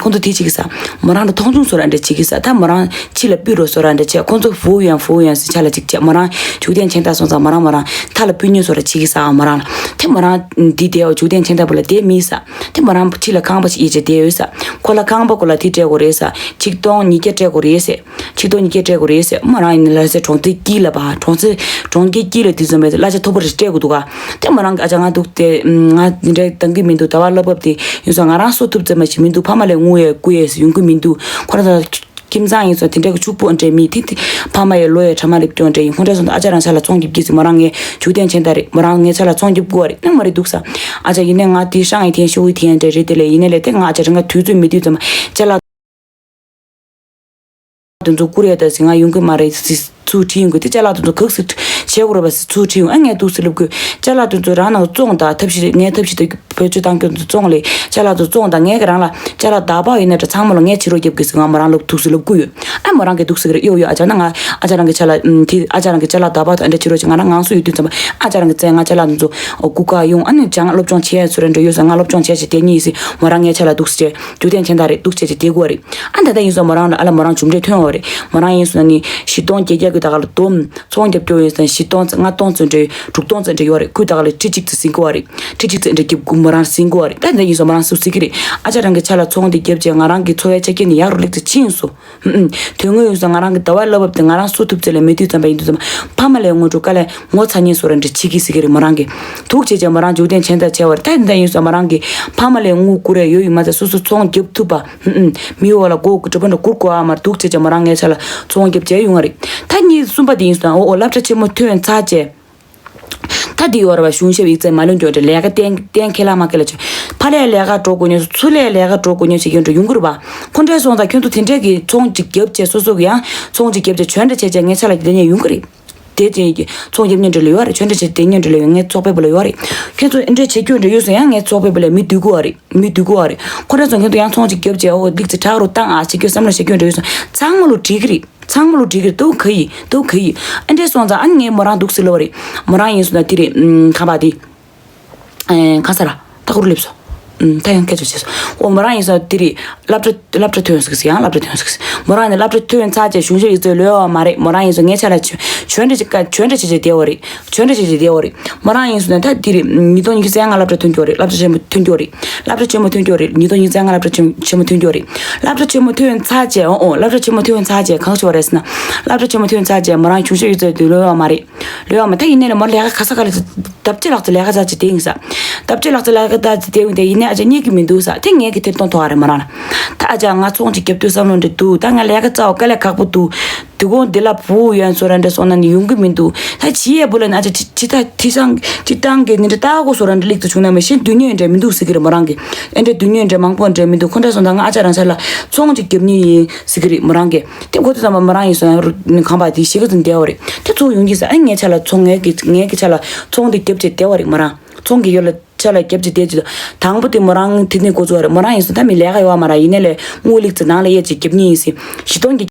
ཁོང་ཚོ་དེ་བྱེད་ཀྱི་ས། མོ་རང་ལ་མཐོང་ཆུང་བཟོ་ར་འདྲ་བྱེད་ཀྱི་ས། ད་མོ་རང་ཕྱི་ལ་སྤུད་རོགས་བཟོ་ར་འདྲ་བྱས། ཁོང་ཚོ་ཧྥུའུ་ཡོན་ཧྥུའུ་ཡོན་ཟེར་ཆ་ལ་ཅིག་བྱས། མོ་རང་ཇུ་ཏན་ཆེན་ཏ་སོང་ཙང་མོ་རང་མོ་རང་མཐའ་ལ་སྤུད་ཉུལ་བཟོ་ར་བྱེད་ཀྱི་ས། མོ་རང་ལ་དེ་མོ་རང་འདི་དེའོ་ཇུ་ཏན་ཆེན་ཏ་བུ་ལ་དེ་མི་ས། དེ་མོ་རང་ཕྱི་ལ་ཁང་པ་ཞིག་ཡིད་ཆེས་དེ་ཡོད་ས། ཁོ་ལ་ཁང་པ་ཁོ་ལ་དེ་སྤྲད་དགོས་རེད་ས། ཆིག་སྟོང་ཉིས་བརྒྱ་སྤྲད་དགོས་རེད་ཟེར། ཆིག་སྟོང་ཉིས་བརྒྱ་སྤྲད་དགོས་རེད་ཟེར། མོ་རང་ཡིན་ལ་ཟེར་གྲོང་ཚོའི་དཀྱིལ་ལ་བ་གྲོང་ཚོའི་གྲོང་ཁྱེར་དཀྱིལ། ལས་དུས་ཙམ་པའི་གླ་ཆ་མཐོ་པོ་རེ་སྤྲད་དགོས་འདུག་ག་དེ་མོ་རང་གི་ཨ་ཅག་ང་འདུག་སྟེ། ང་འདི་འདྲའི་འདང་གི་མི་འདུག་ཟླ་བ་གླ་བབ་དེ་ཡིན་སོང་། ང་རང་གསོ་ཐུབ་ཙམ་མ་ཞིག་མི་འདུག་ཕ་མ་ལས་དངུལ་ཡང་བསྐུར་ཡས་ཡོང་གི་མི་འདུག་ཁོ་རང་ཚོ་ཁྱིམ་ཚང་ཡིན་སོང་། དེ་འདྲའི་གི་ཕྱུག་པོ་འདྲ་མི་དེ་དེ་ཕ་མ་ཡི་ལོ་ཡི་གྲ་མ་ལེབ་སྐྱོང་འདྲ་ཡིན། ཁོང་ཁྲ་སོང་ད་ཨ་ཅག་རང་ཆ་ལ་ཚོང་རྒྱབ་ཀྱི་ཟིག་མོ་རང་ངས་འཇུག་ཐེངས་ཆེན་ད་རེད། མོ་རང་ངའི་ཆ་ལ་ཚོང་རྒྱབ་དགོས་རེད། ནང་མ་རེད་འདུག་ས། ཨ་ཅག་ཡིན་ནའི་ང་དེ་ཧྲང་ཡི་ཐེན་ཤོ་ཡི་ཐེན་འདྲ་རེད། དེ་ལས་ཡིན་ནའི་ལས་དེ་ང་ཨ་ཅག་རང་ག་དུས་ཚོད་མི་དུས་ཙམ་ཅ་ལག་དེ་ཚོ་བསྐུར་ཡས་ད་ཟིན་ང་ཡོང་གི་མ་རེད་ཟེར་ཚུར་དྲིས་ཡོང་གི། དེ་ཅ་ལག་དེ་ཚོ་ག་ཟིག་བྱེད་དགོས་རེད་པ་ཟེར་ཚུར་དྲིས་ཡོང་། ཨ་ངས་འདུག་སེ་ལབ་དགོས། ཅ་ལག་དེ་ཚོ་རང་ནང་བཙོང་དང་ཐབས་ཤེས་ངའི་ཐབས་ཤེས་དེ་བེད་སྤྱོད་བཏང་རྒྱུ་བཙོང་ལས་ཅ་ལག་དེ་བཙོང་དང་། ངས་ཀྱི་རང་ལ་ཅ་ལག་བདག་པོ་ཡིན་ན་འདྲ་ཚང་མ་ལ་ངས་བྱེད་རོགས་རྒྱབ་དགོས་ཟེར་ང་མོ་རང་ལ་འདུག་སེ་ལབ་དགོས་ཡོད། ཨ་མོ་རང་གིས་འདུག་སེ་གི་རེད། ཡོ་ཡོ་ཨ་ཅག་ན་ང་ཨ་ཅག་རང་གི་ཅ་ལག་དེ་ཨ་ཅག་རང་གི་ཅ་ལག་བདག་པོ་དང་འདྲ་བྱེད་རོགས་བྱེད། ང་རང་ངང་སུ་ཡོད་དུས་ཙམ་པ་ཨ་ཅག་རང་གི་བཙལ། ང་ཅ་ལག་དེ་ཚོ་སྒུག་ག་ཡོང་། ཨ་ནི་ཅང་སློབ་སྦྱོང་བྱེད་ཡས་ཚོ་རེ་འགྲོ་ཡོད་ས། ང་སློབ་སྦྱོང་བྱས་བྱས་བསྡད་ཉིན་ཡིན་སྲིད་མོ་རང་ངའི་ཆ་ལ་འདུག་སེ་བྱས་འཇུག་ཐེངས་ཆེན་ད་རེད་འདུག་བྱས་བྱས་བསྡད་དགོས་རེད། ཨ་ད་ལྟ་ཡིན་སོང་མོ་རང་ལ་ཨ་ལ་མོ་རང་གྲུབ་འབྲས་ཐོན་ཡོད་རེད། མོ་རང་ཡིན་སོང་ན་ནི་བཞི་སྟོང་བརྒྱད་བརྒྱ་གི་ད་ག་ལ་བསྡོམས་ཚོང་རྒྱབ་སྐྱོར་ཡིན་སོང་ན་བཞི་སྟོང་ཙམ་ལྔ་སྟོང་ཙམ་འདྲ་དྲུག་སྟོང་ཙམ་འདྲ་ཡོད་རེད། ཁོས་ད་ག་ལ་ཁྲི་གཅིག་ཙམ་ཟིན་དགོས་རེད། ཁྲི་གཅིག་ཙམ་འདྲ་རྒྱབ་དགོས་མོ་རང་ཟིན་དགོས་རེད། ད་ད་ཡིན་སོང་མོ་རང་སུ་ཟིན་གི་རེད། ཨ་ཅག་རང་གི་ཆ་ལ་ཚོང་འདི་རྒྱབ་བྱས་ང་རང་གི་འཚོ་བའི་ཆ་རྐྱེན་ནི་ཡག་རུ་ལེགས་ཙམ་ཕྱིན་སོང་། ཨུམ། དོན་དངོས་ཡོད་ས་ང་རང་གི་ཟླ་བ་བསླབ་བབ་དེ་ང་རང་གསོ་ཐུབ་ཚད་ལས་མེད་དུས་ཙམ་པ་ཡིན་དུས་ཙམ་པ་ཕ་མ་ལས་དངོས་གྲུབ་དཀའ་ལས་ངོ་ཚ་ཉེས་སོ་ར་འདྲ་བྱེད་ཀྱི་ཟེར་གི་རེད་མོ་རང་གིས། ཐུགས་རྗེ་ཆེ་མོ་རང་འཇུག་ཐེངས་ཆེན་ད་བྱས་བ་རེད། ད་འདི་འདྲ་ཡིན་ས་མོ་རང་གིས་ཕ་མ་ལས་དངུལ་བསྐུར་རེ་ཡོད་ཡོད་མ་ཚད་སོ་སོ་ཚོང་རྒྱབ་ཐུབ་པ། ཨུམ་ཨུམ། མི་འོ་ལ་སྒོ་གྲུ་པ་འདྲ་བསྐུར་དགོས་ཨ་མར་ཐུགས་རྗེ་ཆེ་མོ་རང་ངའི་ཆ་ལ་ཚོང་རྒྱབ་བྱས་ཡོང་བ་རེད། ད་གཉིས་གསུམ་པ་དེ་ཡིན་ས་འོ་འོ་སློབ་གྲྭ་ཆེན་མོ་ཐོན་ཚར་བྱས། ད་འདི་ཡོད་རེད་བ། གཞུང་ཞབས་ཡིག་ཚད་མ་ལོན་རྒྱུ་འདྲ་ལས་ཀ་གཏན་གཏན་ཁེ་ལག་མ་ཁེ་ལག་བྱོས། ཕར་ལས་ལས་ཀ་འགྲོ་དགོས་ཉོ་ཚུར་ལས་ལས་ཀ་འགྲོ་དགོས་ཉོ་བྱེད་རྒྱུ་འདྲ་ཡོང་གི་རེད་བ། ཁོ་འདྲའི་སོང་ཙང་ཁྱོད་ཚོ་དེ་འདྲའི་གི་ཚོང་ཅིག་རྒྱབ་བྱས་སོ་སོ་གི་ཡང་ཚོང་ཅིག་རྒྱབ་བྱས་ཇོ་འདྲ་བྱས་བྱས་ངའི་ཆ་ལ་དེ་ཉོ་ཡོང་གི་རེད། དེ་བྱས་ཀྱི་ཚོང་རྒྱབ་ཉོ་འདྲ་ལ་ཡོད་རེད། ཇོ་འདྲ་བྱས་དེ་ཉོ་འདྲ་ལ་ཡོད། ངའི་ཚོགས་པའི་བུ་ལ་ཡོད་རེད། ཁྱོད་ཚོ་འདི་འདྲ་བྱེད་རྒྱུ་འདྲ་ཡོད་སོང་ཡང་ངའི་ཚོགས་པའི་བུ་ལ་མི་སྡུག་གི་བ་རེད། མི་སྡུག་གི་བ་རེད། ཁོ་འདྲ་སོང་ཁྱོད་ཚོ་ཡང་ཚོང་ཅིག་རྒྱབ་བྱས་འོ་ལིག་ཙི་དྲག་རུ་བཏང་ཨ་བྱེད་རྒྱུ་བསམ་བློ་བྱེད་རྒྱུ་འདྲ་ཡོད་སོང་ཚང་མ་ལོ་འགྲིག་གི་རེད། ཚང་མ་ལོ་འགྲིག་གི་རེད། དུ་ག་ཡི་དུ་ག་ཡི། ཨ་འདྲས་སོང་ཙང་ཨ་ངས་མོ་རང་འདུག་སེ་ལབ་པ་རེད། མོ་རང་ཡིན་སོང་ན་དེ་རེད། ཨུམ། ཁ་པ་དེ། ཨེ། གང་ས་ར། ད་ཁུར་སླེབས་སོང་། ཨུམ། ད་ཡང་སྐད་ཆ་བྱས་སོང་། འོ་མོ་རང་ཡིན་སོང་དེ་རེད། སློབ་གྲྭ་སློབ་གྲྭ་ཐོན་སོང་ཟེར་ཡང་སློབ་གྲྭ་ཐོན་སོང་ཟེར། མོ་རང་ནི་སློབ་གྲྭ་ཐོན་ཚར་རྗེས་གཞུང་ཞབས་ཡིག་ཚད་ལོས་ཡོད་མ་རེད། མོ་རང་ཡིན་སོང་ངའི་ཆ་ལ་ཇོ་འདྲ་ཅིག་ཀ་ཇོ་འདྲ་བྱས་བྱས་བསྡད་པ་རེད། ཇོ་འདྲ་བྱས་བྱས་བསྡད་པ་རེད། མོ་རང་ཡིན་སོང་ན་ད་དེ་རེད། ཉིས་སྟོང་ཉི་ཤུ་རྩ་ལྔ་སློབ་གྲྭ་ཐོན་རྒྱུ་རེད། སློབ་གྲྭ་ཆེན་མོ་ཐོན་རྒྱུ་རེད། སློབ་གྲྭ་ཆེན་མོ་ཐོན་རྒྱུ་རེད། ཉིས་སྟོང་ཉི་ཤུ་རྩ་ལྔ་སློབ་གྲྭ་ཆེན་ཆེན་མོ་ཐོན་རྒྱུ་རེད། སློབ་གྲྭ་ཆེན་མོ་ཐོན་ཚར་རྗེས་འོ་འོ་སློབ་གྲྭ་ཆེན་མོ་ཐོན་ཚར་རྗེས་གང་བྱས་པ་རེད་ཟེར་ན། སློབ་གྲྭ་ཆེན་མོ་ཐོན་ཚར་རྗེས་མོ་རང་གཞུང་ཞབས་ཡིག་ཚད་དེ་ལོས་ཡོད་མ་རེད། ལོས་ཡོད་མ་ད་ཡིན་ནའི་མོ་ལས་ཀ་ག་ས་ག་ལ་ལྡབ་གཅིག་ལྷག་ཙམ་ལས་ཀ་ཚར་གཅིག་དེ་ཡིན་ས། ལྡབ་གཅིག་ལྷག་ཙམ་ལས་ཀ་ཚར་གཅིག་དེ་ཡིན་དེ་ཡིན་ནའི་ཨ་ཅག་རྙེད་ཀྱི་མི་འདུག་ས། དེ་ངས་ཀྱི་ཐེར་གཏོང་ཐོག་ཨ་རེད་མོ་རང་ལ། ད་ཨ་ཅག་ང་ཚོང་ཅིག་རྒྱབ་དུས་བསམ་བློ་འདྲ་འདུག་ད་ང་ལས་ཀ་རྩ་བ་དཀའ་ལས་ཁག་པོ་འདུག་དེ་གོང་འདི་ལ་བུ་ཡོན་སོ་ར་འདྲ་སོང་ན་ནི་ཡོང་གི་མི་འདུག་ད་བྱི་ཡས་བུ་ལ་ནི་ཨ་ཅག་ཅི་ཅི་ད་ཐི་སང་ཅི་ཏང་གི་ནི་འདྲ་ལྟ་གོ་སོ་ར་འདྲ་ལིག་ཏུ་བྱུང་ན་མི་ཤེས་སྡུག་ཉོས་འདྲ་མི་འདུག་ཟེར་གི་རེད་མོ་རང་གི། ཨེ་འདྲ་སྡུག་ཉོས་འདྲ་མང་པོ་འདྲ་མི་འདུག་ཁོ་འདྲ་སོང་ད་ང་ཨ་ཅག་རང་ཆ་ལ་ཚོང་ཅིག་རྒྱབ་ཉེ་ཡིན་ཟེར་གི་རེད་མོ་རང་གི། དེ་གོ་དུས་ཙམ་པ་མོ་རང་ཡིན་སོང་ཡང་རུ་ནི་གང་པ་དེ་ཤེས་གི་ཙམ་བསྡད་པ་རེད། དེ་ཚོ་ཡོང་གི་ས་ཨེ་ངའི་ཆ་ལ་ཚོང་ངའི་གི་ངའི་གི་ཆ་ལ་ཚོང་དེ་རྒྱབ་བྱས་བསྡད་པ་རེད་མོ་རང་། ཚོང་གི་ཡོད་ལ་ཆ་ལ་རྒྱབ་བྱས་བསྡད་ཅི། དང་པོ་དེ་མོ་རང་དེ་ནས་འགོ་ཚུགས་པ་རེད། མོ་རང་ཡིན་སོང་ད་མི་ལས་ཀ་ཡོད་མ་ར་ཡིན་ནའི་ལས་དངུལ་ལིག་ཙི་ནང་ལ་གཡར་ཅིག་རྒྱབ་ཉེ་ཡིན་སི། བཞི་སྟོང་གི་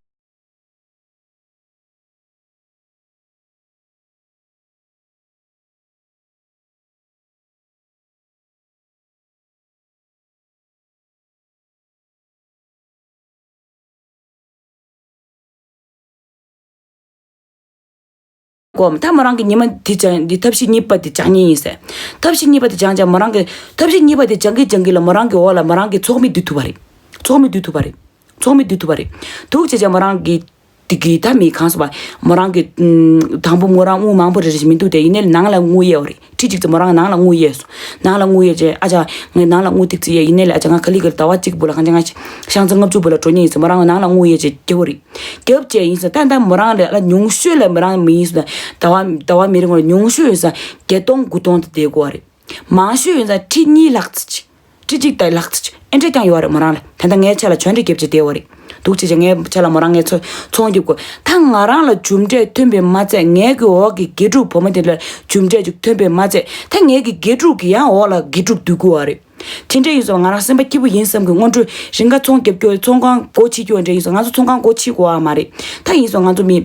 གོམ་ད་མོ་རང་གི་ཉི་མ་འདི་སྦྱང་འདི་ཐབས་ཤེས་གཉིས་པ་འདི་སྦྱང་ཉེ་ཡིན་སི། ཐབས་ཤེས་གཉིས་པ་འདི་སྦྱང་བྱས་མོ་རང་གི་ཐབས་ཤེས་གཉིས་པ་འདི་སྦྱང་གི་སྦྱང་གི་ལ་མོ་རང་གི་འོག་ལ་མོ་རང་གི་ཚོགས་མི་བསྡུ་ཐུབ་པ་རེད། ཚོགས་མི་བསྡུ་ཐུབ་པ་རེད། ཚོགས་མི་བསྡུ་ཐུབ་པ་རེད། འདུག་བྱས་བྱས་མོ་རང་གི་དེ་གི་ད་མི་གང་སོང་བ། མོ་རང་གི་ཨུམ། དང་པོ་མོ་རང་དངུལ་མང་པོ་རེ་རེ་ཞིག་མི་འདུག་དེ་ཡིན་ནའི་ནང་ལ་དངུལ་གཡར་བ་རེད། ཁྲི་གཅིག་ཙམ་མོ་རང་ནང་ལ་དངུལ་གཡར་སོང་། ནང་ལ་དངུལ་གཡར་རྗེས་ཨ་ཅག་ངས་ནང་ལ་དངུལ་ཏིག་ཙི་གཡར་ཡིན་ནའི་ལ་ཨ་ཅག་ང་ག་ལེ་ག་ལེ་ཟླ་བ་གཅིག་བུ་ལ་གང་ཅག་ང་ཤང་ཚ་ལྔ་བཅུ་བུ་ལ་འགྲོ་ཉེ་ཡིན་ཟེར་མོ་རང་ནང་ལ་དངུལ་གཡར་རྗེས་རྒྱབ་བ་རེད། རྒྱབ་བྱས་ཡིན་ཟེར་ད་ད་མོ་རང་ལ་ལ་ཉུང་ཤོས་ལ་མོ་རང་མི་ཡིན་ཟེར་ད་ཟླ་བ་ཟླ་བ་མི་རིང་བ་ཉུང་ཤོས་ཡིན་ཟེར་བརྒྱད་སྟོང་དགུ་སྟོང་དེ་བསྡད་དགོས་བ་རེད། མང་ཤོས་ཡིན་ཙང་ཁྲི་གཉིས་ལྷག་ཙམ་ཅིག་ཁྲི་གཅིག་དང་ལྷག་ཙམ་ཅིག་ཨེ་འདྲས་ཀྱང་ཡོད་རེད་མོ་རང་ལ། ད་ལྟ་ངའི་ཆ་ལ་ཇོ་འདྲ་རྒྱབ་བྱས་བསྡད་པ་རེད། འདུག་བྱས་བྱས་ངའི་ཆ་ལ་མོ་རང་ངའི་ཚོ་ཚོང་རྒྱབ་དགོས། ད་ང་རང་ལ་རྒྱུ་འབྲས་ཐོན་པས་མ་ཚད་ངའི་གི་འོག་གི་དགེ་ཕྲུག་བུ་མོ་དེ་ལ་རྒྱུ་འབྲས་ཅིག་ཐོན་པས་མ་ཚད་ད་ངའི་གི་དགེ་ཕྲུག་གི་ཡང་འོག་ལ་དགེ་ཕྲུག་བསྡུ་དགོས་པ་རེད། དེ་འདྲས་ཡིན་སོང་ང་རང་སེམས་པ་སྐྱིད་པོ་ཡིན་བསམ་གི། སྔོན་འགྲོ་རིང་ག་ཚོང་རྒྱབ་སྐྱོར་ཚོང་ཁང་སྒོ་ཕྱེ་སྐྱོར་འདྲས་ཡིན་སོང་ང་ཚོ་ཚོང་ཁང་སྒོ་ཕྱེ་དགོས་པ་མ་རེད། ད་ཡིན་སོང་ང་ཚོ་མི།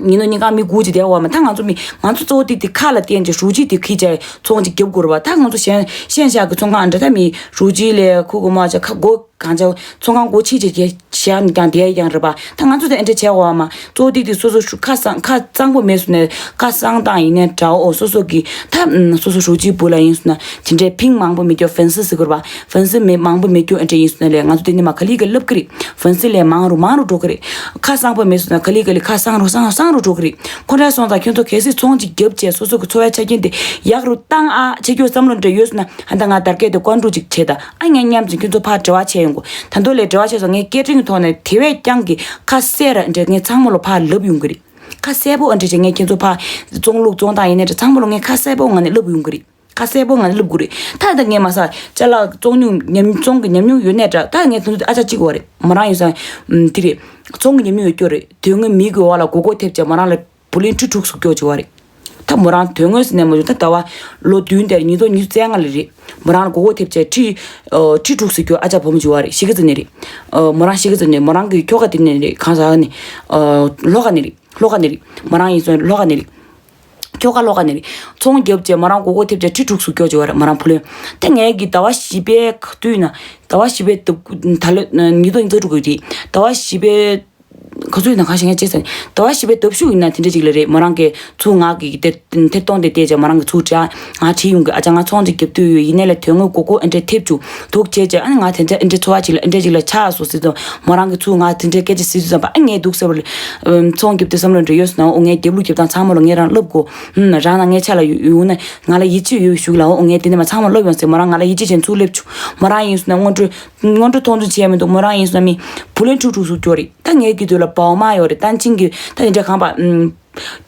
ཉིན་ནོ་ཉིན་གང་མི་དགུ་ཅིག་བསྡད་པ་མ་ད་ང་ཚོ་མི་ང་ཚོ་གཙོ་བོ་ཏིག་ཏིག་ཁ་ལ་བརྟེན་ཅིག་རུ་ཅིག་ཏིག་ཁི་ཅིག་ཚོང་ཅིག་རྒྱབ་དགོས་རེད་པ། ད་ང་ཚོ་གཞན་གཞན་ཤག་གི་ཚོང་ཁང་འདྲ་ད་མི་རུ་ཅིག་ལས་ཁུ་གུ་མ་ཅིག་ཁ་སྒོ་ གང་ཅག་ཚོང་ཁང་སྒོ་ཕྱེ་བྱས་བྱས་བཞག་ཀྱང་བསྡད་ཀྱང་རེད་པ། ད་ང་ཚོ་དེ་འདྲ་བྱས་འོ་མ་གཙོ་བོ་ཏིག་ཏིག་སོ་སོ་ཤུ་ཁ་གསང་ཁ་གཙང་པོ་མེད་སོང་ནས་ཁ་གསང་སྟངས་ཡིན་ནའི་འདྲ་འོ་སོ་སོ་གི་ད་སོ་སོ་ཧྲུའུ་ཅི་བུ་ལ་ཡིན་སོང་ན་དེ་འདྲའི་ཕིང་མང་པོ་མེད་ཀྱོ་ཧྥན་སི་ཟེར་དགོས་རེད་པ། ཧྥན་སི་མེད་མང་པོ་མེད་ཀྱོ་ཨེ་འདྲ་ཡིན་སོང་ན་ལས་ང་ཚོ་དེ་ནས་མ་ག་ལི་ག་ལབ་གི་རེད། ཧྥན་སི་ལས་མང་རུ་མང་རུ་འགྲོ་གི་རེད། ཁ་གསང་པོ་མེད་སོང་ན་ག་ལི་ག་ལི་ཁ་གསང་རུ་གསང་རུ་གསང་རུ་འགྲོ་གི་རེད། ཁོ་འདྲ་སོང་ཙང་ཁྱོད་ཚོ་གལ་སྲིད་ཚོང་ཅིག་བརྒྱབ་བྱས་སོ་སོ་གི་འཚོ་བའི་ཆ་རྐྱེན་དེ་ཡག་རུ་བཏང་ཨ་བྱེད་རྒྱུ་བསམ་བློ་འདྲ་ཡོད་སོང་ན་ཨ་ད་ང་དར་རྒྱས་དེ་བཀོད་འགྲོ་ཅིག་བྱེད་ད་ཨ་ངས་མཉམ་ཅིག་ཁྱོད་ཚོ་ཕར་འབྲེལ་བ་བྱས་ཡོང་གོ། ད་དུང་ལས་འབྲེལ་བ་བྱས་སོང་ངས་སྐད་འཕྲིན་གྱི་ཐོག་ནས་དེ་བས་ཀྱང་གི་ཁ་གསལ་ར་འདྲ་ངས་ཚང་མ་ལོ་ཕར་ལབ་ཡོང་གི་རེད། ཁ་གསལ་པོ་ཨ་འདྲ་བྱས་ངས་ཁྱོད་ཚོ་ཕར་བཙོང་ལུགས་བཙོང་སྟངས་ཡིན་ནའི་འདྲ་ཚང་མ་ལོ་ངས་ཁ་གསལ་པོ་ངང་ནས་ལབ་ཡོང་གི་རེད། ཁ་གསལ་པོ་ངང་ནས་ལབ་དགོས་རེད། ད་ད་ངས་མ་ས་ཅ་ལག་བཙོང་ཉུང་ཉམས་བཙོང་གི་ཉམས་མྱོང་ཡོད་ནའི་འདྲ་ད་ངས་དོན་དུ་ཨ་ཅག་གཅིག་གོ་རེད་མོ་རང་ཡིན་ས། ཨམ་དེ་རེད། བཙོང་གི་ཉམས་མྱོང་ཡོད་སྐྱོ་རེད་དོན་ངོ་མི་གི་འོག་ལ་མགོ་སྐོར་ཐེབས་བྱས་མོ་རང་ལ་བུ་ལོན་ཁྲི་དྲུག་སུ་སྐྱོ་བྱེད་བ་རེད། ད་མོ་རང་དོན་དངོས་སུ་ནས་མ་བྱུང་ད་ཟླ་བ་ལོ་བདུན་དེར་ཉིས་སྟོང་ཉི་ཤུ་རྩ་ལྔ་ལ་རེད་མོ་རང་ལ་མགོ་སྐོར་ཐེབས་བྱས་ཁྲི་ཁྲི་དྲུག་སུ་སྐྱོ་ཨ་ཅག་བུ་མོ་བྱེད་བ་རེད་གཞིས་ཀ་རྩེ་ནས་རེད། མོ་རང་གཞིས་ཀ་རྩེ་ནས་མོ་རང་གི་ཁྱོ་ག་དེ་ནས་རེད་གང་ཟག་ནས། ལྷོ་ཁ་ནས་རེད། ལྷོ་ཁ་ནས་རེད། མོ་རང་ཡིན་སོང་ལྷོ་ཁ་ནས་རེད། ཁྱོ་ག་ལྷོ་ཁ་ནས་རེད། ཚོང་བརྒྱབ་བྱས་མོ་རང་མགོ་སྐོར་ཐེབས་བྱས་ཁྲི་དྲུག་སུ་སྐྱོ་བྱེད་བ་རེད་མོ་རང་བུ་ལོན། དེ་ངས་ཀྱི་ཟླ་བ་བཞི་པའི་ཁ་དུས་ན་ཟླ་བ་བཞི་པའི་ཟླ་ད་ལོ་ཉིས་སྟོང་ཉི་ཤུ་རྩ་དྲུག་གི་རེད་ཟླ་བ་བཞི་པའི་ག་ཚོད་ཡིན་ན་གང་ཞིག་ངས་བྱས་ཟེར་ཟླ་བ་བཞི་པའི་ཟླ་བཞུགས་ཡིན་ན་དེ་འདྲ་ཅིག་ལ་རེད་མོ་རང་གི་ཚུར་ང་གི་དེ་ཐེར་གཏོང་དེ་བལྟས་བྱས་མོ་རང་གི་ཚུར་དྲ་ང་བྲིས་ཡོང་གི་ཨ་ཅག་ང་ཚོང་ཅིག་བརྒྱབ་དུས་ཡོད་ཡིན་ནའི་ལས་དོན་དངོས་མགོ་སྐོར་ཨེ་འདྲ་ཐེབས་བྱུང་འདུག་བྱས་བྱས་ཨ་ནི་ང་དེ་འདྲ་ཨེ་འདྲ་འཚོ་བ་ཅིག་ལ་ཨེ་འདྲ་ཅིག་ལ་ཆགས་སོང་ཟེར་དུས་མོ་རང་གི་ཚུར་ང་དེ་འདྲའི་སྐད་ཆ་ཟེར་དུས་ཙམ་པ་ཨ་ངས་འདུག་ཟེར་བ་ལ་ཚོང་བརྒྱབ་དུས་བསམ་བློ་འདྲ་ཡོད་སོང་ན་འོ་ངས་བརྒྱབ་ལུགས་བརྒྱབ་སྟངས་ཚང་མ་ལ་ངས་རང་ལབ་དགོས། ཧུམ་རང་ན་ངའི་ཆ་ལ་ཡོང་ན་ང་ལ་ཡིད་ཆེས་ཡོད་ཞུགས་ལ་འོ་ངས་དེ་ནས་མ་ཚང་མ་ལབ་ཡོང་ཟེར་མོ་རང་ང་ལ་ཡིད་ཆེས་བྱས་ཚུར་སླེབས་བྱུང་མོ་རང་ཡིན་སོང་ན་སྔོན་འགྲོ། སྔོན་འགྲོ་མཐོང་ཚུལ་བྱས་མི་འདུག་མོ་རང་ཡིན་སོང་ན་མི་བུ་ལོན་ཁྲི་དྲུག་སུ་སྐྱོ་རེད་ད་ངའི་གི་དུས་ལ་བའོ་མ་ཡོད་རེད་ཏན་ཅིང་གི་ད་དེ་འདྲ་གང་པ་ཨུམ།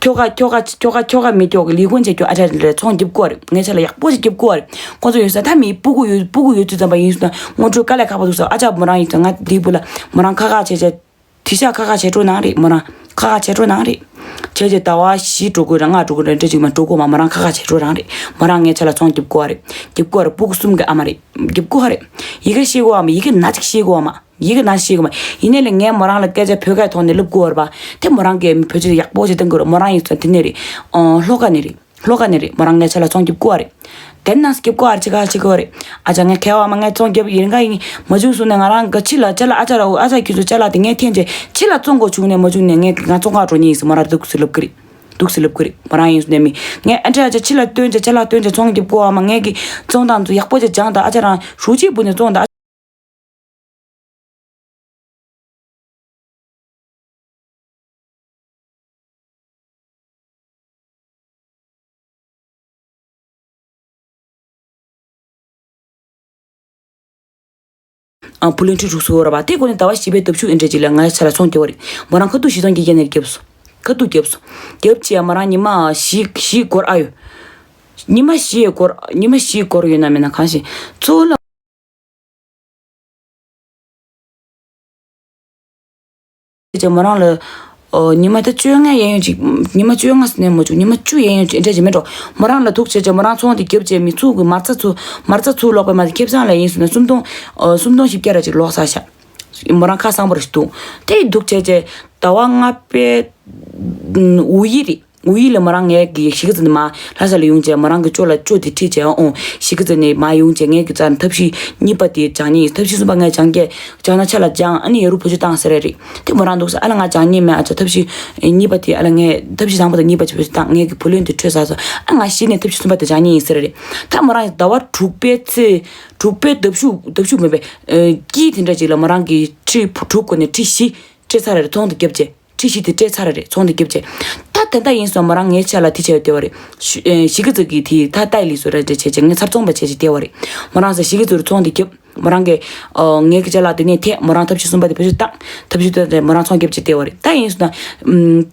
ཁྱོ་ག་ཁྱོ་ག་ཁྱོ་ག་ཁྱོ་ག་མི་སྐྱོ་གི་ལི་ཀོན་བྱས་སྐྱོ་ཨ་ཅག་རེད་ཚོང་རྒྱབ་དགོས་རེད་ངའི་ཆ་ལ་ཡག་པོ་ཞིག་རྒྱབ་དགོས་རེད་ཁོང་ཚོ་ཡོད་ས་ད་མི་སྤུ་གུ་ཡོད་སྤུ་གུ་ཡོད་དུས་ཙམ་པ་ཡིན་སོང་ན་སྔོན་འགྲོ་དཀའ་ལས་ཁག་པོ་འདུག་ས་ཨ་ཅག་མོ་རང་ཡིན་སོང་ང་འདི་བུ་ལ་མོ་རང་ཁ་ཁ་བྱས་བྱས། དེ་ཤག་ཁ་ཁ་བྱེད་འགྲོ་ནང་རེད་མོ་རང་ཁ་ཁ་བྱེད་འགྲོ་ནང་རེད། བྱས་རྗེས་ཟླ་བ་བཞི་འགྲོ་དགོས་ར་ལྔ་འགྲོ་དགོས་ར་འདྲ་ཅིག་མ་འགྲོ་དགོས་མ་མོ་རང་ཁ་ཁ་བྱེད་འགྲོ་རང་རེད་མོ་རང་ངའི་ཆ་ལ་ཚོང་རྒྱབ་དགོས་རེད་རྒྱབ་དགོས་ར་སྤུ་གུ་གསུམ་གི་ཨ་མ་རེད་རྒྱབ་དགོས་རེད། ཡི་གེ་ཤེས་དགོས་བ་མ་ཡི་གེ་ན་ཅིག་ཤེས་དགོས་བ་མ་ཡི་གེ་ན་ཤེས་དགོས་མ་ཡིན་ནའི་ལས་ངས་མོ་རང་ལ་སྐད་ཆ་བོད་སྐད་ཐོག་ནས་ལབ་དགོས་ར་བ་དེ་མོ་རང་གིས་བོད་ཆས་ཡག་པོ་ཞིག་བསྟན་དགོས་ར་མོ་རང་ཡིན་ཚོ་དེ་ནས་རེད་ཨོ་ལྷོ་ཁ་ནས་རེད། ལྷོ་ཁ་ནས་རེད་མོ་རང་ངའི་ཆ་ལ་ཚོང་རྒྱབ་དགོས་རེད། དེ་ནང་སྐྱབས་དགོས་རེད་ཅི་ག་ཅི་ག་རེད། ཨ་ཅག་ངས་ཁེ་བ་མ་ངས་ཚོང་རྒྱབ་ཡིན་ག་ཡིན་མ་བྱུང་སོང་ན་ང་རང་ག་ཕྱི་ལ་ཅ་ལག་ཨ་ཅག་ར་འོ་ཨ་ཅག་ཁྱོད་ཚོ་ཅ་ལག་དེ་ངས་འཐེན་བྱས་ཕྱི་ལ་བཙོང་དགོས་བྱུང་ནས་མ་བྱུང་ནས་ངས་ང་བཙོང་ག་འགྲོ་ཉེན་ཡིན་སོང་མོ་རང་འདུག་སེ་ལབ་གི་རེད། འདུག་སེ་ལབ་གི་རེད་མོ་རང་ཡིན་སོང་ནས་མི་ངས་ཨ་འདྲ་ཨ་ཅག་ཕྱི་ལ་བཏོན་བྱས་ཅ་ལག་བཏོན་བྱས་ཚོང་རྒྱབ་དགོས་བ་མ་ངས་ཀྱི་བཙོང་སྟངས་ཚོ་ཡག་པོ་ཅིག་སྦྱངས་དང་ཨ་ཅག་རང་ཧྲུའུ་ཅི་བུ་ནས་བཙོང་དང་། ཨ་བུ་ལོན་ཁྲི་དྲུག་སུ་འོར་བ་དེ་ཀོ་ནི་ཟླ་བ་བཞི་པའི་ལྡབ་ཤུགས་ཨེ་འདྲ་ཅིག་ལ་ང་ཆ་ལ་ཚོང་རྒྱབ་པ་རེད། མོ་རང་ཁ་ཐུག་བཞི་སྟོང་བརྒྱད་བརྒྱ་ནས་རྒྱབ་སོང་། ཁ་ཐུག་རྒྱབ་སོང་། རྒྱབ་བྱས་མོ་རང་ཉི་མ་བཞི་བཞི་འགོར་ཨ་ཡོད། ཉི་མ་བཞི་འགོར་ཉི་མ་བཞི་འགོར་ཡོད་ན་མེད་ན་གང་ཞིག་ཚུར་ལ། ཅེས་མོ་རང་ལ། ཨོ་ཉི་མ་ད་བཅོ་ལྔ་ཡན་ཡོད་ཅིག་ཉི་མ་བཅོ་ལྔ་ཟེར་ནས་མ་བཅུག་ཉི་མ་བཅུ་ཡན་ཡོད་ཅིག་འདྲ་ཅིག་མེད་འགྲོ། མོ་རང་ལ་ཐུག་བྱས་བྱས་མོ་རང་ཚོང་དེ་རྒྱབ་བྱས་མི་ཚུགས་གི་མ་རྩ་ཚུ་མ་རྩ་ཚུ་ལོག་པའི་མ་དེ་ཁེ་བཟང་ལ་ཡིན་ཟེར་ན་སུམ་སྟོང་། ཨོ་སུམ་སྟོང་བཞི་བརྒྱ་ར་ཅིག་ལོག་ས་ཤག་མོ་རང་ཁ་གསང་པོ་རེ་ཞིག་འདུག་དེ་འདུག་བྱས་བྱས་ཟླ་བ་ལྔ་པའི་ཨུ་ཡི་རེད། ངུ་ཡིད་ལ་མོ་རང་ངའི་གི་གཞིས་ཀ་རྩེ་ནས་མ་ལྷ་ས་ལ་ཡོང་བྱས་མོ་རང་གི་ཅོ་ལ་ཅོ་དེ་ཁྲིད་བྱས་ཨོ་གཞིས་ཀ་རྩེ་ནས་མ་ཡོང་བྱས་ངའི་གི་རྩར་ཐབས་ཤེས་གཉིས་པ་དེ་སྦྱང་ཉེས་ཐབས་ཤེས་གསུམ་པ་ངས་སྦྱང་རྒྱས་སྦྱང་ན་ཆ་ལ་སྦྱང་ཨ་ནི་ཡ་རུ་བུ་ཆུ་བཏང་ཟེར་རེད། དེ་མོ་རང་འདུག་ས་ཨ་ལ་ང་སྦྱང་ཉེས་མེད་ཨ་ཅག་ཐབས་ཤེས་གཉིས་པ་དེ་ཨ་ལ་ངས་ཐབས་ཤེས་དང་པོ་དང་གཉིས་པ་བྱས་བུ་ཆུ་བཏང་ངའི་གི་བུ་ལོན་དེ་འཕྲོད་ཚར་སོང་ཨ་ང་གཞི་ནས་ཐབས་ཤེས་གསུམ་པ་དེ་སྦྱང་ཉེས་ཡིན་ཟེར་རེད། ད་མོ་རང་ཟླ་བ་དྲུག་པའི་ཚེས་དྲུག་པའི་ལྡབ་ཤུགས་ལྡབ་ཤུགས་མེད་པའི་དཀྱིལ་དེ་འདྲ་ཅིག་ལ་མོ་རང་གི་ཁྲི་དྲུག་གོ་ནས་ཁྲི་བཞི་སྤྲད་ཚར་རེད་ཚོང་དེ་རྒྱབ་བྱས། ཁྲི་བཞི་དེ་སྤྲད་ཚར་རེད་ཚོང་དེ་རྒྱབ་བྱས། ད་དེ་འདྲ་ཡིན་སོང་མོ་རང་ངའི་ཆ་ལ་དེ་བྱས་བསྡད་པ་རེད། གཞིས་ཀ་རྩེ་གི་དེ་ད་ལྟ་ཡི་ལི་བཟོ་ར་འདྲ་བྱས་བྱས་ངས་ཚབ་ཚོང་པ་བྱས་བྱས་བསྡད་པ་རེད། མོ་རང་ས་གཞིས་ཀ་རྩེ་རུ་ཚོང་དེ་རྒྱབ་མོ་རང་གི་ངའི་གི་ཅ་ལག་དེ་ནས་ཐད་མོ་རང་ཐབས་ཤེས་གསུམ་པ་དེ་བེད་སྤྱོད་བཏང་ཐབས་ཤེས་བཏང་དེ་མོ་རང་ཚོང་རྒྱབ་བྱས་བསྡད་པ་རེད་ད་ཡིན་སོང་ན།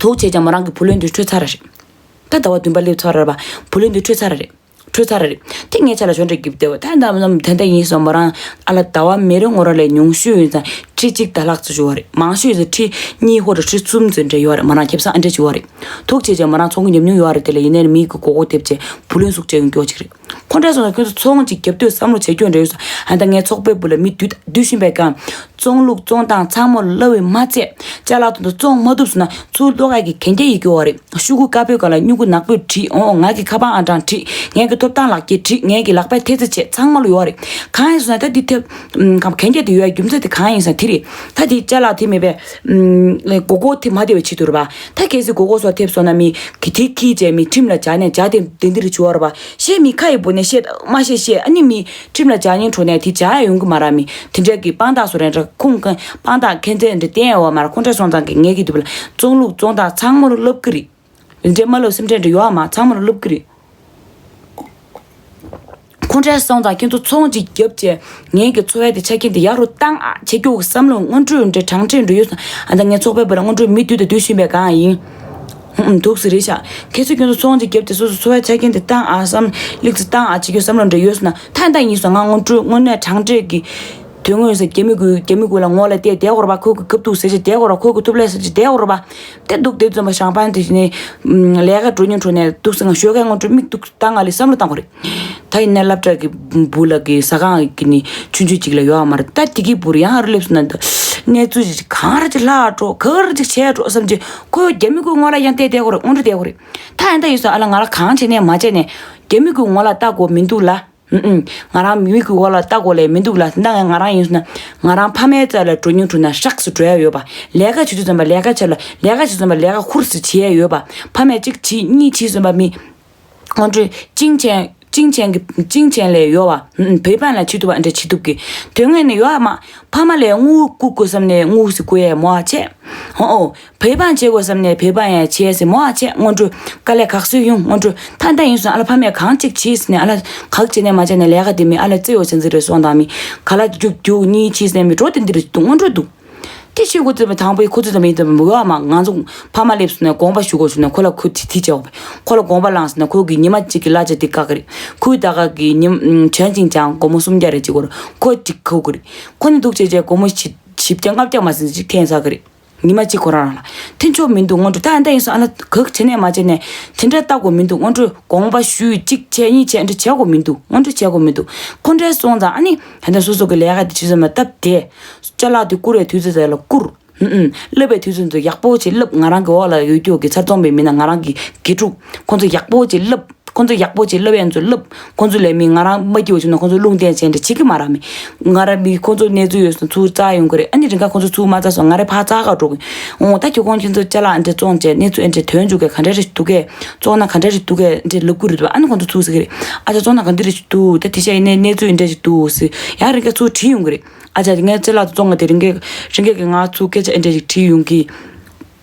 དུག་བྱས་ཀྱང་མོ་རང་གི་བུ་ལོན་དེ་འཕྲོད་ཚར་རེད། ད་ཟླ་བ་བདུན་པ་སླེབས་ཚར་རེད་པ་བུ་ལོན་དེ་འཕྲོད་ཚར་རེད། འཕྲོད་ཚར་རེད། དེ་ངའི་ཆ་ལ་ཞོན་འདྲ་རྒྱུབ་བསྡད་པ་ད་ད་ད་ད་ཡིན་སོང་མོ་རང་ཨ་ལ་ཟླ་བ་མི་རེ་ངོ་ར་ལས་ཉུང་ཤོས་ཡིན་ཙང་ཁྲི་གཅིག་ད་ལྷག་ཙམ་ཞུ་བ་རེད་མང་ཤོས་ཡིན་ཙང་ཁྲི་གཉིས་ཧོ་ར་ཁྲི་གསུམ་ཙམ་འདྲ་ཡོད་རེད་མོ་རང་ཁེ་བཟང་ཨ་འདྲ་ཞུ་བ་རེད། ཐུག་བྱས་ཀྱང་མོ་རང་ཚོང་གི་ཉམས་མྱོང་ཡོད་རེད་དེ་ལ་ཡིན་ནའི་མིའི་གི་མགོ་སྐོར་ཐེབས་བྱས་བུ་ལོན་ཟུག་བྱས་ཡོང་སྐྱོ་ཅིག་རེད། ཁོང་ཁྲོ་སོང་ཙང་ཁྱོད་ཚོ་ཚོང་ཅིག་རྒྱབ་དུས་བསམ་བློ་བྱེད་རྒྱུ་འདྲ་ཡོད་ས། ཨ་ད་ངའི་ཚོགས་པའི་སྦུག་ལ་མི་བསྡུས་བསྡུས་བཞིན་པའི་སྒང་། བཙོང་ལུགས་བཙོང་སྟངས་ཚང་མ་ལ་བླ་འོས་མ་བྱས། ཅ་ལག་དེ་ཚོ་བཙོང་མ་ཐུབ་སོང་ན་ཚུར་ལོག་ཡག་གི་གན་རྒྱ་ཡི་གི་ཡོད་རེད། ཤོག་གུ་དཀར་པོའི་སྒང་ལ་སྨྱུ་གུ་ནག་པོས་བྲིས། འོ་ངའི་གི་ཁ་པར་ཨང་གྲངས་བྲིས། ངའི་གི་ཐོབ་ཐང་ལག་ཁྱེར་བྲིས། ངའི་གི་ལག་པའི་ཐེལ་ཙེ་བྱས། ཚང་མ་ལ་ཡོད་རེད། གང་ཡིན་ཟེར་ན་ད་འདི་ཐེབས་གན་རྒྱ་དེ་ཡོད་ཡ་རྒྱུ་མཚན་དེ་གང་ཡིན་ཟེར་ན་དེ་རེད། ད་དེ་ཅ་ལག་དེ་མེད་པས། མགོ་སྐོར་དེ་མ་བདེ་བའི་ཆེད་དུ་རེད་པ། ད་གལ་སྲིད་མགོ་སྐོར་སོགས་ཐེབས་སོང་ན་མི་གི་དེ་ཁྱི་བྱས་མི་ཁྲིམས་ལ་སྦྱར་ནས་སྦྱར་ཏེ་དེ་འདི་རུ་བྱུང་བ་རེད་པ། ཤེས་མི་ཁ་ཡི་བུ་ནས་བཤད་མ་བཤད་བཤད། ཨ་ནི་མི་ཁྲིམས་ལ་སྦྱར་ཉིན་འགྲོ་ནས་དེ་སྦྱར་ཡ་ཡོང་གི་མ་རེད། མི་དེ་འདྲ་གི་དཔང་རྟགས་སུ་རེད་འདྲ་ཁུངས་ཀ་དཔང་རྟགས་མཁན་ཚན་འདྲ་བསྟན་ཡ་བ་མ་རེད། ཁོང་ཁྲོ་སོང་ཙང་གི་ངས་གི་དུ་བ་ལ་བཙོང་ལུགས་བཙོང་སྟངས་ཚང་མ་ལ་སློབ་གི་རེད། འདྲེ་མ་ལོ་སེམས་ཁྲལ་འདྲ་ཡོད་མ་ཚང་མ་ལ་སློབ་ཀྱི་རེད། ཁོང་ཁྲོ་སོང་ཙང་ཁྱེད་ཚོ་ཚོང་ཅིག་རྒྱབ་བྱས་ངའི་གི་འཚོ་བའི་དེ་ཆ་རྐྱེན་དེ་ཡག་རུ་བཏང་ཨ་བྱེད་རྒྱུ་བསམ་བློ་སྔོན་འགྲོས་འདྲ་དྲང་ཁྲེལ་འདྲ་ཡོད་སོང་། ཨ་ད་ངའི་ཚོགས་པའི་བར་ལ་སྔོན་འགྲོས་མི་བསྡུས་དང་བསྡུས་བཞིན་པའི་སྒང་ཡིན། ཧུམ་འདུག་སེ་རེད་ཤག་ཁྱེད་ཚོ་ཁྱེད་ཚོ་ཚོང་ཅིག་རྒྱབ་བྱས་སོ་སོ་འཚོ་བའི་ཆ་རྐྱེན་དེ་བཏང་ཨ་བསམ་ལེགས་ཚེ་བཏང་ཨ་བྱེད་རྒྱུ་བསམ་བློ་འདྲ་ཡོད་སོང་ན་ད་ད་ཡིན་སོང་། ང་སྔོན་འགྲོས་དངོས་གནས་དྲང་ཁྲེལ་གི་དོན་དངོས་སུ་རྒྱ་མི་ཀུན་རྒྱ་མི་ཀུན་ལ་ངོ་ལ་བལྟས་བསྡད་དགོས་རེད་པ། ཁོ་གི་སྐབས་ཐུག་ཟེར་ཅིག་བསྡད་དགོས་རེད། ཁོ་གི་ཐུབ་ལས་ཟེར་ཅིག་བསྡད་དགོས་རེད་པ། དེ་འདུག་དེ་ཙམ་པ་ཞང་པན་དེ་ནས་ལས་ཀ་འགྲོ་ཉིན་འགྲོ་ནས་འདུག་སེ་ང་ཞོགས་ཀས་སྔོན་འགྲོ་མིག་འདུག་བཏང་ང་ལ་བསམ་བློ་བཏང་དགོས་རེད། ད་ཡིན་ན་སློབ་གྲྭ་གི་སྦུག་ལ་གི་ཟ་ཁང་གི་ནི་ཆུང་ཆུང་ཅིག་ལ་ཡོད་མ་རེད། ད་དེ་གི་སྦུག་ཡང་རུ་སླེབས་སོང་ན་ད་གནས་ཚུལ་ཅིག་གང་ར་ཅིག་ལྷག་འགྲོ་ག་ར་ཅིག་བྱས་འགྲོ་བསམ་ཅིག་ཁོ་རྒྱ་མི་ཀུན་ངོ་ལ་ཡང་བལྟས་བསྡད་དགོས་རེད། སྔོན་འགྲོ་བསྡད་དགོས་རེད། ད་ཡིན་ད་ཡིན་སོང་། ཨ་ལ་ང་ལ་གང་བྱས་ནས་མ་བྱས་ནས་རྒྱ་མི་ཀུན་ངོ་ལ་ལྟ་དགོས་མི་འདུག་ལ། ཨུ་ཨུ། ང་རང་མི་གི་འོག་ལ་ལྟ་དགོས་ལས་མི་འདུག་ལ། ད་ང་ང་རང་ཡིན་སོང་ན་ང་རང་ཕ་མའི་རྩ་ལ་འགྲོ་མྱོང་འགྲོ་ན་ཧྲག་སུ་འགྲོ་ཡ་ཡོད་པ། ལས་ཀ་བྱེད་དུས་ཙམ་པ་ལས་ཀ་བྱ་ལ་ལས་ཀ་བྱེད་དུས་ཙམ་པ་ལས་ཀ་ཧུར་སུ་བྱེད་ཡ་ཡོད་པ། ཕ་མས་གཅིག་བྱེད་གཉིས་བྱེད་སོང་པ་མི་ཁོང་ཁྲོས་ཅིང་ཆེན་ཅིང་ཆེན་གི་ཅིང་ཆེན་ལས་ཡོད་པ། ཨུ་ཨུ། བོད་པ་ལ་བྱེད་ཐུབ་པ་འདྲ་བྱེད་ཐུབ་གི་དོན་ངན་ནི་ཡོད་ཨ་མ། ཕ་མ་ལས་དངུལ་བརྐུ་དགོས་བསམ་ནས་དངུལ་ཟིག་བརྐུ་ཡ་མོ་ཨ་བྱས། ཨོ་ཨོ། བོད་པ་བྱེད་དགོས་བསམ་ནས་བོད་པ་ཡང་བྱས་ཟེར་མོ་ཨ་བྱས། སྔོན་འགྲོ་དཀའ་ལས་ཁག་སོས་ཡོང་། སྔོན་འགྲོ་ད་ལྟ་ཡིན་སོང་། ཨ་ལ་ཕ་མས་གང་ཅིག་བྱས་ཟེར་ནས་ཨ་ལ་གག་བྱས་ནས་མ་བྱས་ནས་ལས་ཀ་དེ་མི་ཨ་ལ་བརྩེ་བ་བྱས་ཟིན་རེད་སོང་དང་མི་ག་ལ་རྒྱུག་རྒྱུག་གཉིས་བྱས་ཟེར་མི་འགྲོ་དེ་འདི་རེད་འདུག་སྔོན་འགྲོ་འདུག་དེ་ཤེས་དགོས་ཙམ་པའི་དང་པོའི་ཁོ་ཚོ་ཙམ་ཡིན་ཙམ་མི་འོས་མ། ང་ཚོ་ཕ་མ་སླེབས་སོང་ནས་དགོངས་པ་ཞུ་དགོས་བྱུང་ན་ཁོ་ལ་ཁོ་དེ་དེ་བྱས་འོ། ཁོ་ལ་དགོངས་པ་བླངས་སོང་ན་ཁོ་གི་ཉི་མ་གཅིག་གི་གླ་ཆ་དེ་བཀག་གི་རེད། ཁོས་ད་ག་གི་ཉིན་བྱོན་ཅིང་ཅང་སྒོར་མོ་སུམ་བརྒྱ་རེ་གཅིག་སྒོར་ཁོ་གཅིག་ཁུར་གི་རེད། ཁོ་ནི་འདུག་བྱས་བྱས་སྒོར་མོ་བཞི་བཞི་བརྒྱ་ལྔ་བརྒྱ་མ་ཟིན་ཅིག་འཐེན་ཚར་གི་རེད། ཉི་མ་གཅིག་ཁོ་རང་རང་ལ་འཐེན་ཆོག་མི་འདུག་སྔོན་འགྲོ་ད་ཨ་འདྲ་ཡིན་སོང་། ཨ་ན་གག་བྱས་ནས་མ་བྱས་ནས་དེ་འདྲ་ལྟ་དགོས་མི་འདུག་སྔོན་འགྲོ་དགོངས་པ་ཞུས་གཅིག་བྱས་གཉིས་བྱས་འདྲ་བྱས་དགོས་མི་འདུག་སྔོན་འགྲོ་བྱས་དགོས་མི་འདུག་ཁོ་འདྲ་སོང་ཙང་ཨ་ནི་ད་ལྟ་སོ་སོ་གི་ལས་ཀ་དེ་ཆུད་ཟོས་མ་བཏབ་དེ་ཅ་ལག་དེ་བསྐུར་བའི་དུས་ཚོད་ཚད་ལ་བསྐུར། ཨུ་ཨུ། བསླབ་པའི་དུས་ཚོད་ཚོ་ཡག་པོ་བྱེད་བསླབ། ང་རང་གི་འོག་ལ་ཡོད་རྒྱུ་གི་ཚར་ཚོང་པའི་མི་སྣ་ང་རང་གི་དགེ་ཕྲུག་ཁོང་ཚོ་ཡག་པོ་བྱེད་བསླབ། ཁོང་ཚོ་ཡག་པོ་བྱེད་བསླབ་ཡན་ཚོ་བསླབ། ཁོང་ཚོ་ལས་མི་ང་རང་མ་སྐྱིད་པ་བྱུང་ན་ཁོང་ཚོ་རླུང་བསྟན་བྱས་འདྲ་བྱེད་ཀྱི་མ་རག་མི། ང་རང་མི་ཁོང་ཚོ་གནས་ཚུལ་ཡོད་སོང་ཚུར་བཙལ་ཡོང་གི་རེད། ཨ་ནི་རིང་ག་ཁོང་ཚོ་ཚུར་མ་བཙལ་སོང་ང་རེ་ཕར་བཙལ་ག་འགྲོ་གི། འོ་ད་ཁྱོད་ཁོང་ཁྱོད་ཚོ་ཅ་ལག་འདྲ་བཙོང་བྱས་གནས་ཚུལ་འདྲ་ཐོན་བཅུག་གི་ག་འདྲ་རེ་འདུག་གས། བཙོང་ན་ག་འདྲ་རེ་འདུག་གས་འདྲ་ལབ་ཀྱི་རེད་འདུག་ཨ་ནི་ཁོང་ཚོ་ཚུར་ཟེར་གི་རེད། ཨ་ཅག་བཙོང་ན་ག་འདི་རེ་འདུག་ད་དེ་ཤ་ཡིན་ནའི་གནས་ཚུལ་འདྲ་ཞིག་འདུག་ཟེར་ཡང་རིང་ག་ཚུར་དྲིས་ཡོང་གི་རེད། ཨ་ཅག་ངའི་ཅ་ལག་བཙོང་གི་དེ་རིང་ག་རིང་ག་གི་ང་ཚུར་སྐད་ཆ་འདྲ་ཞིག་དྲིས་ཡོང་གི།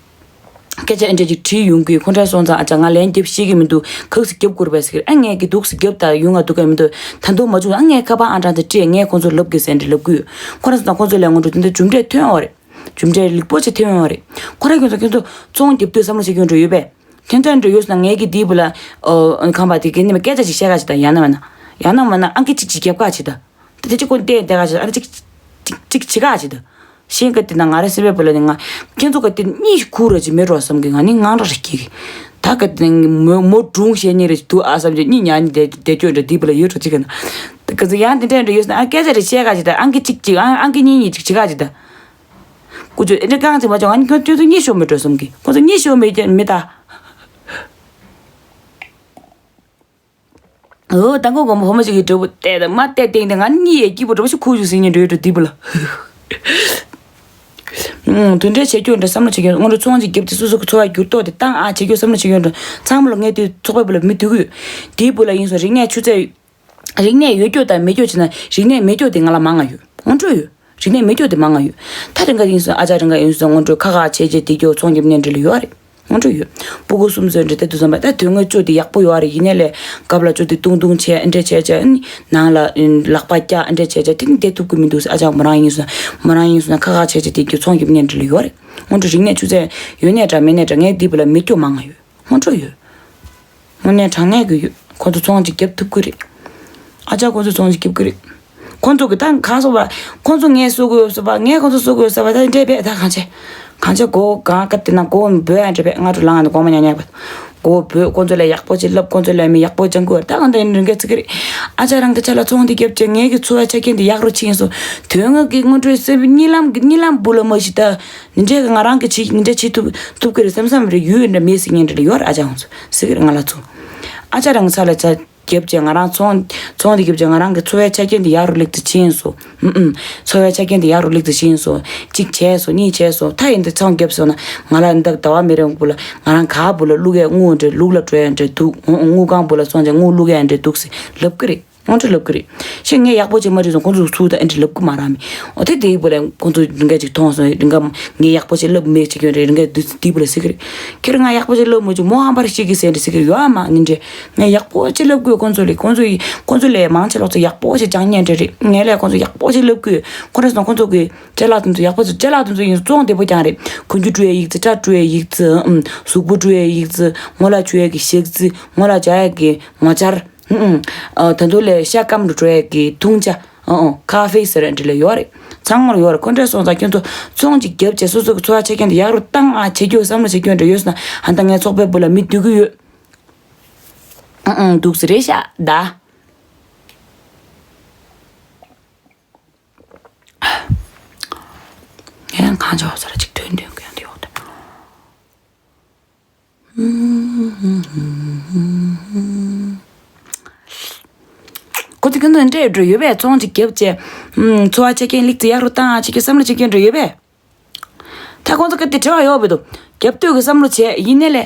སྐད་ཆ་ཨེ་འདྲ་ཅིག་དྲིས་ཡོང་གི། ཁོ་འདྲ་སོང་ཙང་ཨ་ཅག་ང་ལན་རྒྱབ་ཤེས་ཀྱི་མི་འདུག་གག་སེ་རྒྱབ་དགོས་རེད་པས་ཟེར། ཨ་ངས་ཀྱི་འདུག་སེ་རྒྱབ་ད་ཡོང་ང་འདུག་ག་མི་འདུག་ད་དུང་མ་བྱུང་། ཨ་ངས་ཁ་པར་ཨང་གྲངས་དེ་སྤྲད། ངས་ཁོང་ཚོར་ལབ་དགོས་ཟེར་འདྲ་ལབ་གི་ཡོད། ཁོ་རང་ཚོ་དང་ཁོང་ཚོའི་ལས་སྔོན་འགྲོ་དེ་འདྲ་རྒྱུ་འབྲས་ཐོན་ཡོད་རེད། རྒྱུ་འབྲས་ལེགས་པོ་ཅིག་ཐོན་ཡོད་རེད། ཁོ་རང་ཁྱོད་ཚོ་ཁྱོད་ཚོ་ཚོང་རྒྱབ་དུས་བསམ་བློ་བྱེད་རྒྱུ་འདྲ་ཡོད་པས། ཁྱོད་ཚོ་འདྲ་ཡོད་སོང་ན་ངས་ཀྱི་དེའི་བུ་ལ་ཨ་ཁང་པ་དེ་ག་ནས་མ་སྐད་ཆ་ཅིག་བཤད་ག་ཅིག་ད་ཡང་ན་མ་ན་ཡང་ན་མ་ན་ཨང་ཀི་གཅིག་ཅིག་རྒྱབ་ག་ཅིག་ད། ད་དེ་ཅིག་ཁོ་བལྟས་བལྟས་ག་ཅིག་ཨ་རེ་ཅིག་ཅིག་ཅིག་བྱེད་ག་ཅིག་ད། གཞན་ག་དེ་ན་ང་རེ་སེམས་པའི་བུ་ལ་ནི་ང་ཁྱེད་ཚོ་ག་དེ་གཉིས་ཤིག་ཁུར་ར་ཅིག་མེད་འགྲོ་བསམ་གི། ང་ནི་ངང་ར་རེ་སྐྱེ་གི། ད་ག་དེ་ནི་མོ་མོ་སྒྲུང་བཤད་ཉེ་རེ་ཅིག་འདུག་ཨ་བསམ་གྱི་གཉིད་ཉལ་ནི་བསྡད་བསྡད་སྐྱོ་འདྲ་དེ་བུ་ལ་ཡོད་འགྲོ་ཅིག་ག་ན། ད་ག་ཚོད་ཡང་དེ་འདྲ་འདྲ་ཡོད་ན་ཨ་སྐད་ཆ་རེ་བཤད་ག་ཅིག་ད། ཨང་ཀི་གཅིག་ཅིག་ཨང་ཨང་ཀི་གཉིས་གཉིས་ཅིག་བྱེད་ག་ཅིག་ད། ཀུ་ཅོ་ཨེ་འདྲ་གང་ཅིག་མ་བྱུང་། ང་ནི་ཁྱོད་ཚོ་གཉིད་ཤོར་མེད་འགྲོ་བསམ་གི། ཁོ་ཚོ་གཉིད་ཤོར་མེད་ཀྱང་མི་ད། འོ་ད་ཁོ་དགོན་པ་བུ་མོ་ཅིག་གི་འདྲ་བོ་བལྟས་དང་མ་བལྟས་སྟེང་དེ་ང་གཉིད་ཡས་སྐྱིད་པོ་འདྲ་བོ་ཞིག་ཁུག་བཅུག་ཟིན་ཉིན་འགྲོ་ཡོད་འགྲོ་དེ་བུ་ལ། ཨུམ་དེ་འདྲའི་བྱེད་རྒྱུ་འདྲ་བསམ་བློ་བྱེད་རྒྱུ་སྔོན་འགྲོ་ཚོང་ཅིག་བརྒྱབ་དེ་སོ་སོ་གི་འཚོ་བ་འགྱུར་ལྡོག་དེ་བཏང་ཨ་བྱེད་རྒྱུ་བསམ་བློ་བྱེད་རྒྱུ་འདྲ་ཚང་མ་ལ་ངས་དེ་ཚོགས་པའི་བུ་ལ་མི་སྡུག་གི་ཡོད། དེའི་བུ་ལ་ཡིན་སོང་རིག་གནས་ཆུ་ཚད། རིག་གནས་ཡོད་རྒྱུ་དང་མེད་རྒྱུ་བྱས་ན་རིག་གནས་མེད་རྒྱུ་དེ་ང་ལ་མང་ང་ཡོད། སྔོན་འགྲོ་ཡོད། རིག་གནས་མེད་རྒྱུ་དེ་མང་ང་ཡོད། ད་རིང་ག་ཡིན་སོང་ཨ་ཅག་རིང་ག་ཡིན་སོང་སྔོན་འགྲོ་ཁ་ཁ་བྱས་བྱས་དེ་རྒྱུ་ཚོང་རྒྱབ་ནས་འབྲེལ་ཡོད་རེད། སྔོན་འགྲོ་ཡོད། སྤུ་གུ་གསུམ་ཚོའི་འདྲ་དེ་དུས་ཙམ་པ་ད་དོན་དངོས་བཅུ་དེ་ཡག་པོ་ཡོད་རེད། ཡིན་ནའི་ལས་སྐབས་ལ་བཅུ་དེ་ཏུང་ཏུང་བྱས་འདྲ་བྱས་བྱས་ནང་ལ་ལག་པ་བཀྱག་འདྲ་བྱས་བྱས་དེ་ནི་བསྡད་ཐུབ་ཀྱི་མི་འདུག་ཨ་ཅག་མོ་རང་ཡིན་སོང་མོ་རང་ཡིན་སོང་ན་ཁ་ཁ་བྱས་བྱས་དེ་རྒྱུ་ཚོང་རྒྱབ་ནས་འབྲེལ་ཡོད་རེད། སྔོན་འགྲོ་རིག་གནས་ཆུ་ཚད་ཡོད་ནའི་འདྲ་མེད་ནའི་འདྲ་ངས་འདི་བུ་ལ་མེད་རྒྱུ་མང་ང་ཡོད། སྔོན་འགྲོ་ཡོད། དངོས་གནས་དྲང་གནས་ཀྱི་ཡོད། ཁོ་ཚོ་ཚོང་ཅིག་རྒྱབ་ཐུབ་ཀྱི་རེད། ཨ་ཅག་ཁོ་ཚོ་ཚོང་ཅིག་རྒྱབ་ཀྱི་རེད། ཁོ་ཚོ་གི་ད་གང་སོང་བ། ཁོ་ཚོ་ངས་གསོད་དགོས་སོང་བ་ངས་ཁོ་ཚོ་གསོད་དགོས་སོང་བ་ད་འདྲེ་བས་ད་གང་བྱེད། གང་བྱེད་གོ་གང་སྐབས་དེ་ན་གོ་འབོད་ཨ་འདྲེ་བས་ང་ཚོ་ལངས་ནས་གོང་མ་ཉག་ཉག་བ། གོ་བོད་ཁོང་ཚོ་ལ་ཡག་པོ་ཅིག་ལབ། ཁོང་ཚོ་ལ་མི་ཡག་པོ་སྦྱང་དགོས། ད་གང་ལྟར་ཡིན་རིང་ག་ཚིག་གི་རེད། ཨ་ཅག་རང་གི་ཆ་ལ་ཚོང་འདི་རྒྱབ་བྱས་ངེད་ཀྱི་འཚོ་བའི་ཆ་རྐྱེན་འདི་ཡག་རུ་ཕྱིན་སོང་། དོན་དངོས་ཀྱི་དངོས་འབྲེལ་སེམས་གཉིད་ལམ་གྱི་གཉིད་ལམ་བུ་ལ་མ་ཤི་ད། ནི་འདྲས་ཀྱི་ང་རང་གི་ཆེད་ནི་འདྲས་བྱེད་ཐུབ་ཐུབ་ཀྱི་རེད་བསམ་བསམ་རེད། ཡུལ་འདྲ་མེད་ཟེར་མཁན་འདྲ་ཡོད་རེད། ཨ་ཅག་ཁོང་ཚོ་ཟེར་གི་རེད། ང་ལ་ཚོང་ཨ་ཅག་རང་གི་ཆ་ལ་ཆ་རྒྱབ་བྱས་ང་རང་ཚོང་ཚོང་འདི་རྒྱབ་བྱས་ང་རང་གི་འཚོ་བའི་ཆ་རྐྱེན་འདི་ཡག་རུ་ལེགས་ཏུ་ཕྱིན་སོང་། ཨུམ་ཨུམ། འཚོ་བའི་ཆ་རྐྱེན་འདི་ཡག་རུ་ལེགས་ཏུ་ཕྱིན་སོང་། གཅིག་བྱས་སོང་། གཉིས་བྱས་སོང་། ད་ཡིན་འདི་ཚོང་རྒྱབ་སོང་ན་ང་ལ་འདི་ཟླ་བ་མི་རིང་པོ་ལ་ང་རང་ག་བུ་ལ་བླུག་ཡས་དངུལ་འདྲ་ལུག་ལ་སྤྲོད་ཡས་འདྲ་འདུག་ཨུ་ཨུ། དངུལ་ཁང་བུ་ལ་སོང་ཙང་དངུལ་བླུག་ཡས་འདྲ་འདུག་ཟེར་ལབ་ཀྱི་རེད། དངོས་འབྲེལ་ལབ་ཀྱི་རེད། ཤེས། ངས་ཡག་པོ་བྱེད་མ་བྱེད་སོང་ཁོང་ཚོས་སུ་ད་ཨེ་འདྲ་ལབ་ཀྱི་མ་རང་མི། འོ་དེ་དེའི་བུ་ལ་ཁོང་ཚོ་འདི་འདྲ་ཅིག་མཐོང་སོང་། འདི་འདྲ་ངས་ཡག་པོ་བྱེད་ལབ་མེད་ཅིག་ཡོད་རེད། འདི་འདྲ་དེའི་བུ་ལ་ཟེར་གྱི་རེད། ཁྱེད་རང་ང་ཡག་པོ་བྱེད་ལབ་མ་བྱུང་མོ་ཧམ་པར་ཤེས་ཀྱི་ཟེར་འདྲ་ཟེར་གྱི་རེད། ཡོད་ཨ་མ་ནི་འདྲ། ངས་ཡག་པོ་བྱེད་ལབ་དགོས་ཁོང་ཚོ་ལ། ཁོང་ཚོ་ཡི་ཁོང་ཚོ་ལས་མང་ཆེ་ལོག་ཚོ་ཡག་པོ་བྱེད་སྦྱང་མཁན་འདྲ་རེད། ངས་ལས་ཁོང་ཚོ་ཡག་པོ་བྱེད་ལབ་དགོས། ཁོ་རེ་སོང་ཁོང་ཚོ་གི་ཅ་ལག་དེ་ཚོ་ཡག་པོ་བྱེད། ཅ་ལག་དེ་ཚོ་ཡིན་བཙོང་བདེ་པོ་རྐྱང་རེད། གོན་རྒྱུ་སྤྲོད་ཡས་ཡིག་ཚེ། སྐྲ་བཀྲུ་ཡས་ཡིག་ཚེ། ཨུམ། གཟུགས་པོ་བཀྲུ་ཡས་ཡིག་ཚེ། ངོ་ལ་བྱུག་ཡས་ཀྱི་ཞག་རྩི། ངོ་ལ་བྱ་ཡས་ཀྱི་ངོ་སྦྱར། ཨུ་ཨུ། ཨ། ད་དུང་ལས་ཤ་སྐམ་རུ་འགྲོ་ཡས་ཀྱི་འཐུང་ཆ། ཨུ་ཨུ། ཁ་ཧྥེ་ཟེར་ཡས་འདྲ་ལ་ཡོད་རེད། ཚང་མར་ཡོད་རེད། ཁོ་འདྲ་སོང་ཙང་ཁྱོད་ཚོ་ཚོང་ཅིག་རྒྱབ་བྱས་སོ་སོ་གི་འཚོ་བ་ཆ་རྐྱེན་དེ་ཡག་རུ་བཏང་ཨ་བྱེད་རྒྱུ་བསམ་བློ་བྱེད་རྒྱུ་འདྲ་ཡོད་སོང་ན། ཨ་ད་ངའི་ཚོགས་པའི་བུ་ལ་མི་སྡུག་གི་ཡོད། ཨུ་ཨུ། འདུག་སེ་རེད་ཤག་ད། ངས་གང་བྱ་བ་ཟེར་ཅིག་ཐོན་ཐོན་གྱི་ཡང་དེ་ཡོད་དེ། ཁོ་ཚོ་ཁྱོད་ཚོ་འདྲ་འགྲོ་ཡོད་པས། ཚོང་ཅིག་རྒྱབ་བྱས། ཨུམ། འཚོ་བ་ཆ་རྐྱེན་ལེགས་ཚེ་ཡག་རུ་བཏང་ཨ་ཅིག་གི་བསམ་བློ་ཅིག་སྐྱོན་འགྲོ་ཡོད་པས། ད་ཁོང་ཚོ་ག་དེ་བྲེལ་བ་ཡོད་པའི་དུ། རྒྱབ་གཏོད་ཀྱི་བསམ་བློ་བྱས་ཡིན་ནའི་ལས།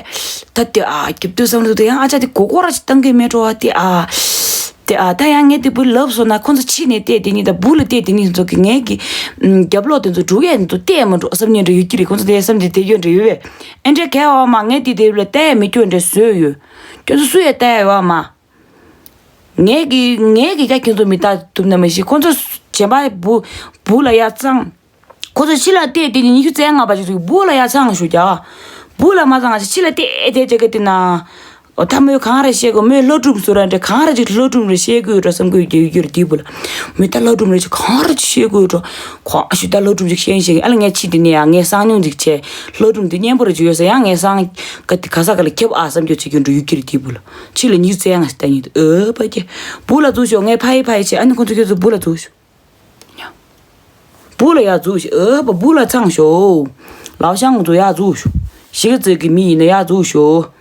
ད་དེ་ཨ་རྒྱབ་གཏོད་བསམ་བློ་དེ་ཡང་ཨ་ཅག་དེ་མགོ་སྐོར་ར་ཅིག་བཏང་གི་མེད་འགྲོ་བ་དེ་ཨ། དེ་ཨ་ད་ཡང་ངས་དེ་བུ་ལབ་སོང་ན་ཁོང་ཚོ་ཕྱི་ནས་བལྟས་དེ་ནི་ད་བུ་ལ་བལྟས་དེ་ནི་ཚོ་གི་ངས་ཀྱི། ཨུམ། རྒྱབ་ལོག་དེ་ཚོ་འགྲོ་གས་འདུག་བལྟས་མ་འགྲོ་བསམ་ཉན་འདྲ་ཡོད་ཀྱི་རེད། ཁོང་ཚོ་དེ་བསམ་དེ་དེ་ཡོད་འདྲ་ཡོད་པས། ཨེ་འདྲ་གས་འོ་མ་ངས་དེ་དེ་ལ་བལྟས་མི་སྐྱོན་འདྲ་བཟོས་ཡོད། ཁྱོད་ཚོ་སུ་ཡས་བལྟས་ཡོད་མ། ངས་ཀྱི་ངས་ཀྱི་ཀྱ་ཁྱོད་ཚོ་མི་ལྟ་ཐུབ་ན་མ་ཤེས། ཁོང་ཚོ་གཞན་པ་བུ་བུ་ལ་ཡ་ཚང་། ཁོ་ཚོ་ཕྱི་ལ་བལྟས་བལྟས་ནས་ཉི་ཤུ་རྩ་ལྔ་པ་ཅིག་ཚུགས་བུ་ལ་ཡ་ཚང་ཞུ་རྒྱ། བུ་ལ་མ་ཚང་ཞིག་ཕྱི་ལ་བལྟས་བལྟས་བྱེད་ཀ་དེ་ན། འོ་ད་མོས་གང་རེ་བཤད་དགོས། མོས་ལྷོ་སྒྲུང་བཟོ་ར་འདྲ་གང་རེ་ཅིག་ལྷོ་སྒྲུང་རེ་བཤད་དགོས་འགྲོ་བསམ་དགོས་རྒྱུ་ཡོད་རྒྱུ་རེད་དེའི་བུ་ལ། མོས་ད་ལྷོ་སྒྲུང་རེ་ཅིག་གང་རེ་ཅིག་བཤད་དགོས་འགྲོ། གང་ཞུ་ད་ལྷོ་སྒྲུང་ཅིག་བཤད་བཤད་ཨ་ལ་ངས་ཕྱི་དེ་ནས་ཡང་ངས་གསང་མྱོང་ཅིག་བྱས། ལྷོ་སྒྲུང་དེ་སྙན་པོ་རེ་ཅིག་ཡོད་ས་ཡང་ངས་གསང་ག་དེ་ག་ས་ག་ལ་ཁྱབ་ཨ་བསམ་རྒྱུ་བྱེད་རྒྱུ་འགྲོ་ཡོད་རྒྱུ་རེད་དེའི་བུ་ལ། ཕྱི་ལ་ཉི་ཤུ་རྩ་ལྔ་ཞིག་ལྟ་ཉིད་ཨོ་པ་ཀྱེ། བུ་ལ་འཛུལ་ཤོག་ངས་ཕ་ཡི་ཕ་ཡི་བྱས་ཨ་ནི་ཁོང་ཚོ་ཁྱོད་ཚོ་བུ་ལ་འཛུལ་ཤོག་བུ་ལ་ཡར་འཛུལ་ཞིག་ཨོ་པ་བུ་ལ་ཚང་ཤོག་ལའོ་ཤང་ཚོ་ཡར་འཛུལ་ཤོག་གཞིས་ཀ་རྩེ་གི་མི་ཡིན་ན་ཡར་འཛུལ་ཤོག་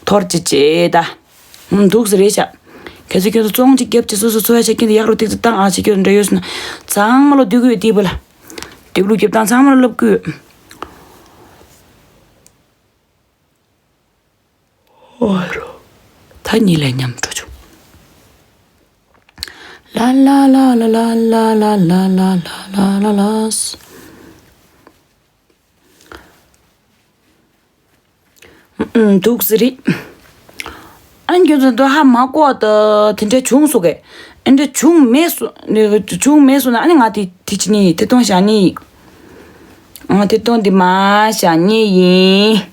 ཐོར་ཅི་ཅེ་ད། ཧུམ་འདུག་སེ་རེད་ཤག་ཁྱེད་ཚོ་ཁྱེད་ཚོ་བཙོང་ཅིག་རྒྱབ་ཅིག་སོ་སོ་འཚོ་བའི་ཆ་རྐྱེན་དེ་ཡག་རུ་ཏིག་ཙི་བཏང་ཨ་ཅེ་ཁྱོད་འདྲ་ཡོད་སོང་ན། ཚང་མ་ལོ་སྡུག་གི་ཡོད་དེ་བུ་ལ། སྡུག་ལུགས་རྒྱབ་སྟངས་ཚང་མ་ལོ་ལབ་གི་ཡོད། ཨོ་རོ། ད་གཉིད་ལས་ཉམས་འགྲོ་བྱུང་། ལ་ལ་ལ། ཨུམ། འདུག་སེ་རེད། ཨ་ནི་ཁྱོད་ཚོ་འདི་ཧ་མ་གོ་ད་དེ་འདྲ་བྱུང་སོང་གས། ཨེ་འདྲ་བྱུང་མེད་སོ། བྱུང་མེད་སོང་ན་ཨ་ནི་ང་དེ་དེ་ཅི་ནི་དེ་གཏོང་བཞག་ནི་ཡིན། ང་དེ་གཏོང་འདི་མ་བཞག་ནི་ཡིན།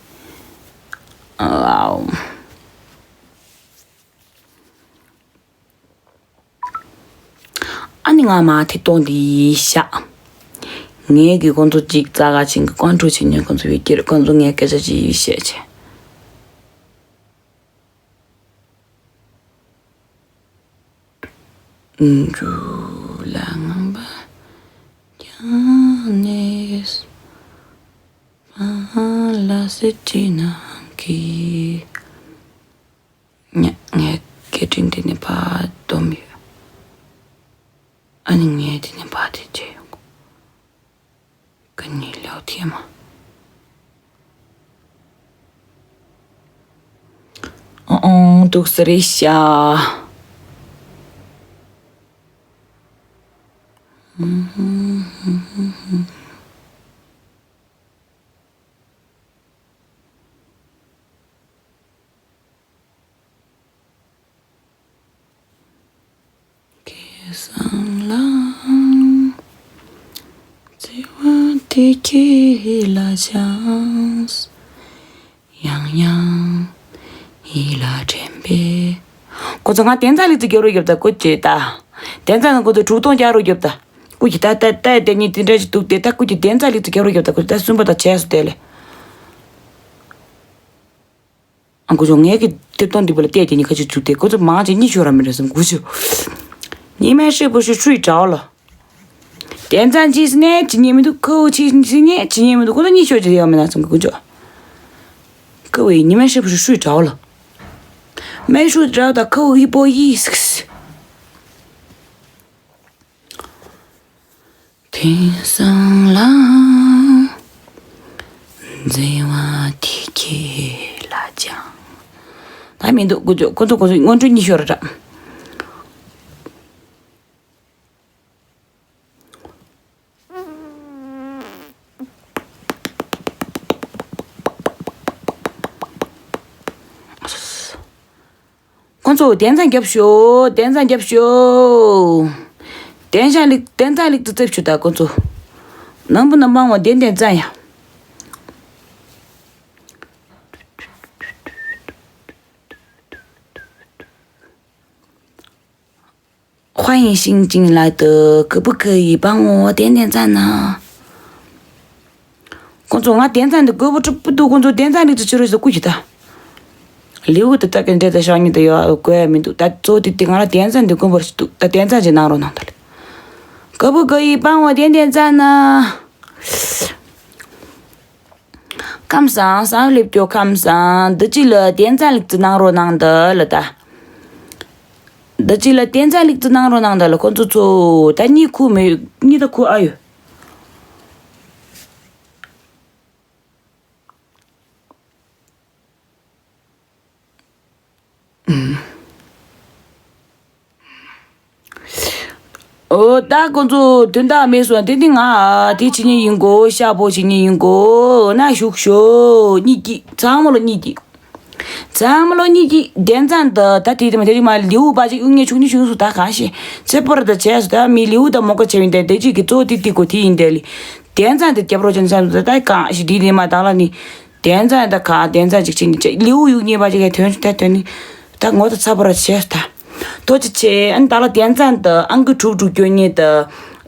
ཨའོ། ཨ་ནི་ང་མ་དེ་གཏོང་འདི་བཞག་ངས་ཀྱི་ཁོང་ཚོ་ཅིག་རྩ་ག་ཆིང་གི་ཀོན་ཀྲུ་ཆིང་ཉོན་ཁོང་ཚོ་ཡོད་ཀྱི་རེད། ཁོང་ཚོ་ངས་སྐད་ཆ་ཅིག་བཤད་ཆེ། འཇུ་ལ་ངང་པ་ཀྱང་ནས་ཕ་ལ་སི་ཅི་ནང་གི། ངས་སྐད་འཕྲིན་དེ་ནས་ཕར་བསྡོམས་ཡོད། ཨ་ནི་ངས་དེ་ནས་ཕར་དེ་བྱས་ཡོང་གོ། ག་ནི་ལོ་ཐེ་མ། ཨོ་ཨོ་འདུག་སེ་རེད་ཤག་ཁེ་བཟང་ལའང་བརྩེ་བ་དེ་ཁྱེད་ལ་སྦྱངས། ཡང་ཡང་ཡིད་ལ་དྲན་པས། ཁོ་ཚོ་ང་བདེན་རྩ་ལི་ཙི་རྒྱབ་རོགས་རྒྱབ་ད་ཁོ་ཅེ་ད། བདེན་རྩ་ང་ཁོ་ཚོ་དྲུག་སྟོང་རྒྱག་རོགས་རྒྱབ་ད། ཁོ་ཅི་ད་ད་ད་དེ་གཉིས་དེ་འདྲ་ཞིག་འདུག་དེ་ད་ཁོ་ཅི་བདེན་རྩ་ལི་ཙི་རྒྱབ་རོགས་རྒྱབ་ད་ཁོ་ཅི་ད་སུན་པ་ད་བྱས་སོ་དེ་ལས། ཨ་ཀོ་ཅོ་ངས་ཀྱི་གཏེར་སྟོན་འདི་པ་ལ་བལྟས་ཏེ་ཉི་ཁ་ཅིག་བཅུག་སྟེ་ཁོ་ཚོ་མང་ཆེ་གཉིད་ཤོར་ར་མི་རེད་བསམ་ཀོ་ཅོ། ཉི་མ་ཧྲིལ་པོ་ཞིག་ཧྲུལ་འདྲ་བ་ལ། དན་ཚན་ཅིག་སི་ནས་ཅི་ཉན་མི་འདུག་ཁའུ་ཅིག་སི་ནས་ཅི་ཉན་མི་འདུག་ཁོ་ཚོ་གཉིད་ཤོར་ཅིག་ཡོད་མེད་ན་བསམ་ཀོ་ཅོ། ཁའུ་ཡི་ཉི་མ་ཧྲིལ་པོ་ཞིག་ཧྲུལ་འདྲ་བ་ལ། མེ་ཧྲུལ་འདྲ་བ་དང་ཁའུ་ཡི་པོ་ཡི་སིག་སི། དེང་སང་ལ་མཛེས་པ་དེ་ཁྱེད་ལ་ཅང་། ད་མི་འདུག་ཁོ་ཚོ་ཁོ་ཚོ་ཁོ་ཚོ་སྔོན་འགྲོ་གཉིད་ཤོར་ར། ཁོ་ཚོ་དན་ཚན་རྒྱབ་ཤོག་དན་ཚན་རྒྱབ་ཤོག་དན་ཞག་ལིག་དན་ཚན་ལིག་ཏུ་རྩེབ་ཤོག་ད་ཁོ་ཚོ། ནམ་བུ་ནམ་བང་བ་དན་དན་ཚན་ཡ། ཧྭ་ཡིན་ཤིང་ཅིང་ལ་དུ་གི་བུ་གི་ཡི་བང་བོ་དན་དན་ཚན་ན། ཁོང་ཚོ་ང་དན་ཚན་འདི་དགོས་པོ་གྲུབ་པོ་འདུག་ཁོང་ཚོ་དན་ཚན་ལིག་ཏུ་ཆུ་རོས་སུ་བསྐུ་ཞིག་ད། ལེའུ་དེ་ལྟ་གི་འདྲེ་དང་ཤག་ཉིད་དུ་ཡོད་དགོས་ཡ་མི་འདུག་ད་གཙོ་བོ་དེ་དེ་ང་ལ་དན་ཚན་འདི་དགོན་པར་ཞིག་འདུག་ད་དན་ཚན་ཅིག་གནང་རོགས་གནང་ད་ལེ། ག་བུ་ག་ཡི་བང་བ་དན་དན་ཚན་ན། ཁམས་བཟང་བཟང་སླེབས་སྐྱོ་ཁམས་བཟང་འདི་ཅི་ལ་དན་ཚན་ལིག་ཏུ་གནང་རོགས་གནང་ད་ལ་ད། འདི་ཅི་ལ་དན་ཚན་ལིག་ཏུ་གནང་རོགས་གནང་ད་ལ་ཁོང་ཚོ་ཚོ་ད་གཉིད་ཁུག་མེད་གཉིད་ད་ཁུག་ཨ་ཡོད། ཨོ་ད་ཁོང་ཚོ་དོན་དག་མེད་སོང་དེ་ནི་ང་དེ་བྱེད་ཉེན་ཡིན་གོ་ཤ་པོ་བྱེད་ཉེན་ཡིན་གོ་ན་བཞུགས་ཤོག་གཉིད་ཀྱི་ཚང་མ་ལ་གཉིད་ཀྱི་ཚང་མ་ལ་གཉིད་ཀྱི་དན་ཚན་ད་ད་དེ་དེ་མ་དེ་རིགས་མ་ལེའུ་པ་ཅིག་གཡུག་ཉེན་ཆུག་ནི་ཞུ་སུ་ད་གང་ཤེས་ཚེ་པོར་ད་བྱས་སུ་ད་མི་ལེའུ་ད་མོ་ཀ་བྱས་མི་འདས་དེ་ཅིག་གི་གཙོ་བོ་དེ་དེ་གོ་དེ་ཡིན་དེ་ལི་དན་ཚན་དེ་རྒྱབ་རོགས་བྱས་ནས་ད་ད་གང་ཤེས་དེ་དེ་མ་ད་ལ་ནི། དན་ཚན་ད་ག་དན་ཚན་ཅིག་བྱེད་ནི་ཅིག་ལེའུ་གཡུག་ཉེས་པ་ཅིག་གི་དོན་ད་དོན་ནི་ད་ངོ་ད་ཚ་པོ་ར་བྱས་ད། ཐུགས་རྗེ་ཆེ་ཨན་ད་ལ་དན་ཚན་ད་ཨང་ཀི་དྲུག་དྲུག་སྐྱོན་ཉེས་ད་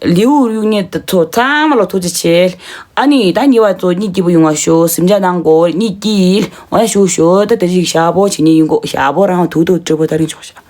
ལེའུ་གཡུག་ཉེས་ད་ཚོ་ཚང་མ་ལ་ཐུགས་རྗེ་ཆེ། ཨ་ནི་ད་ཉེ་བ་ཚོ་གཉིད་སྐྱིད་པོ་ཡོང་བ་ཤོག་སེམས་ཅན་ནང་གོ་གཉིད་སྐྱིད་འོ་ན་ཤོག་ཤོག་ད་དེ་ཅིག་ཞག་པོ་བྱེད་ཉེས་ཡིན་གོ་ཞག་པོ་རང་དུག་དུག་སྤྲོད་པོ་ད་རིང་ཆོག་ཤག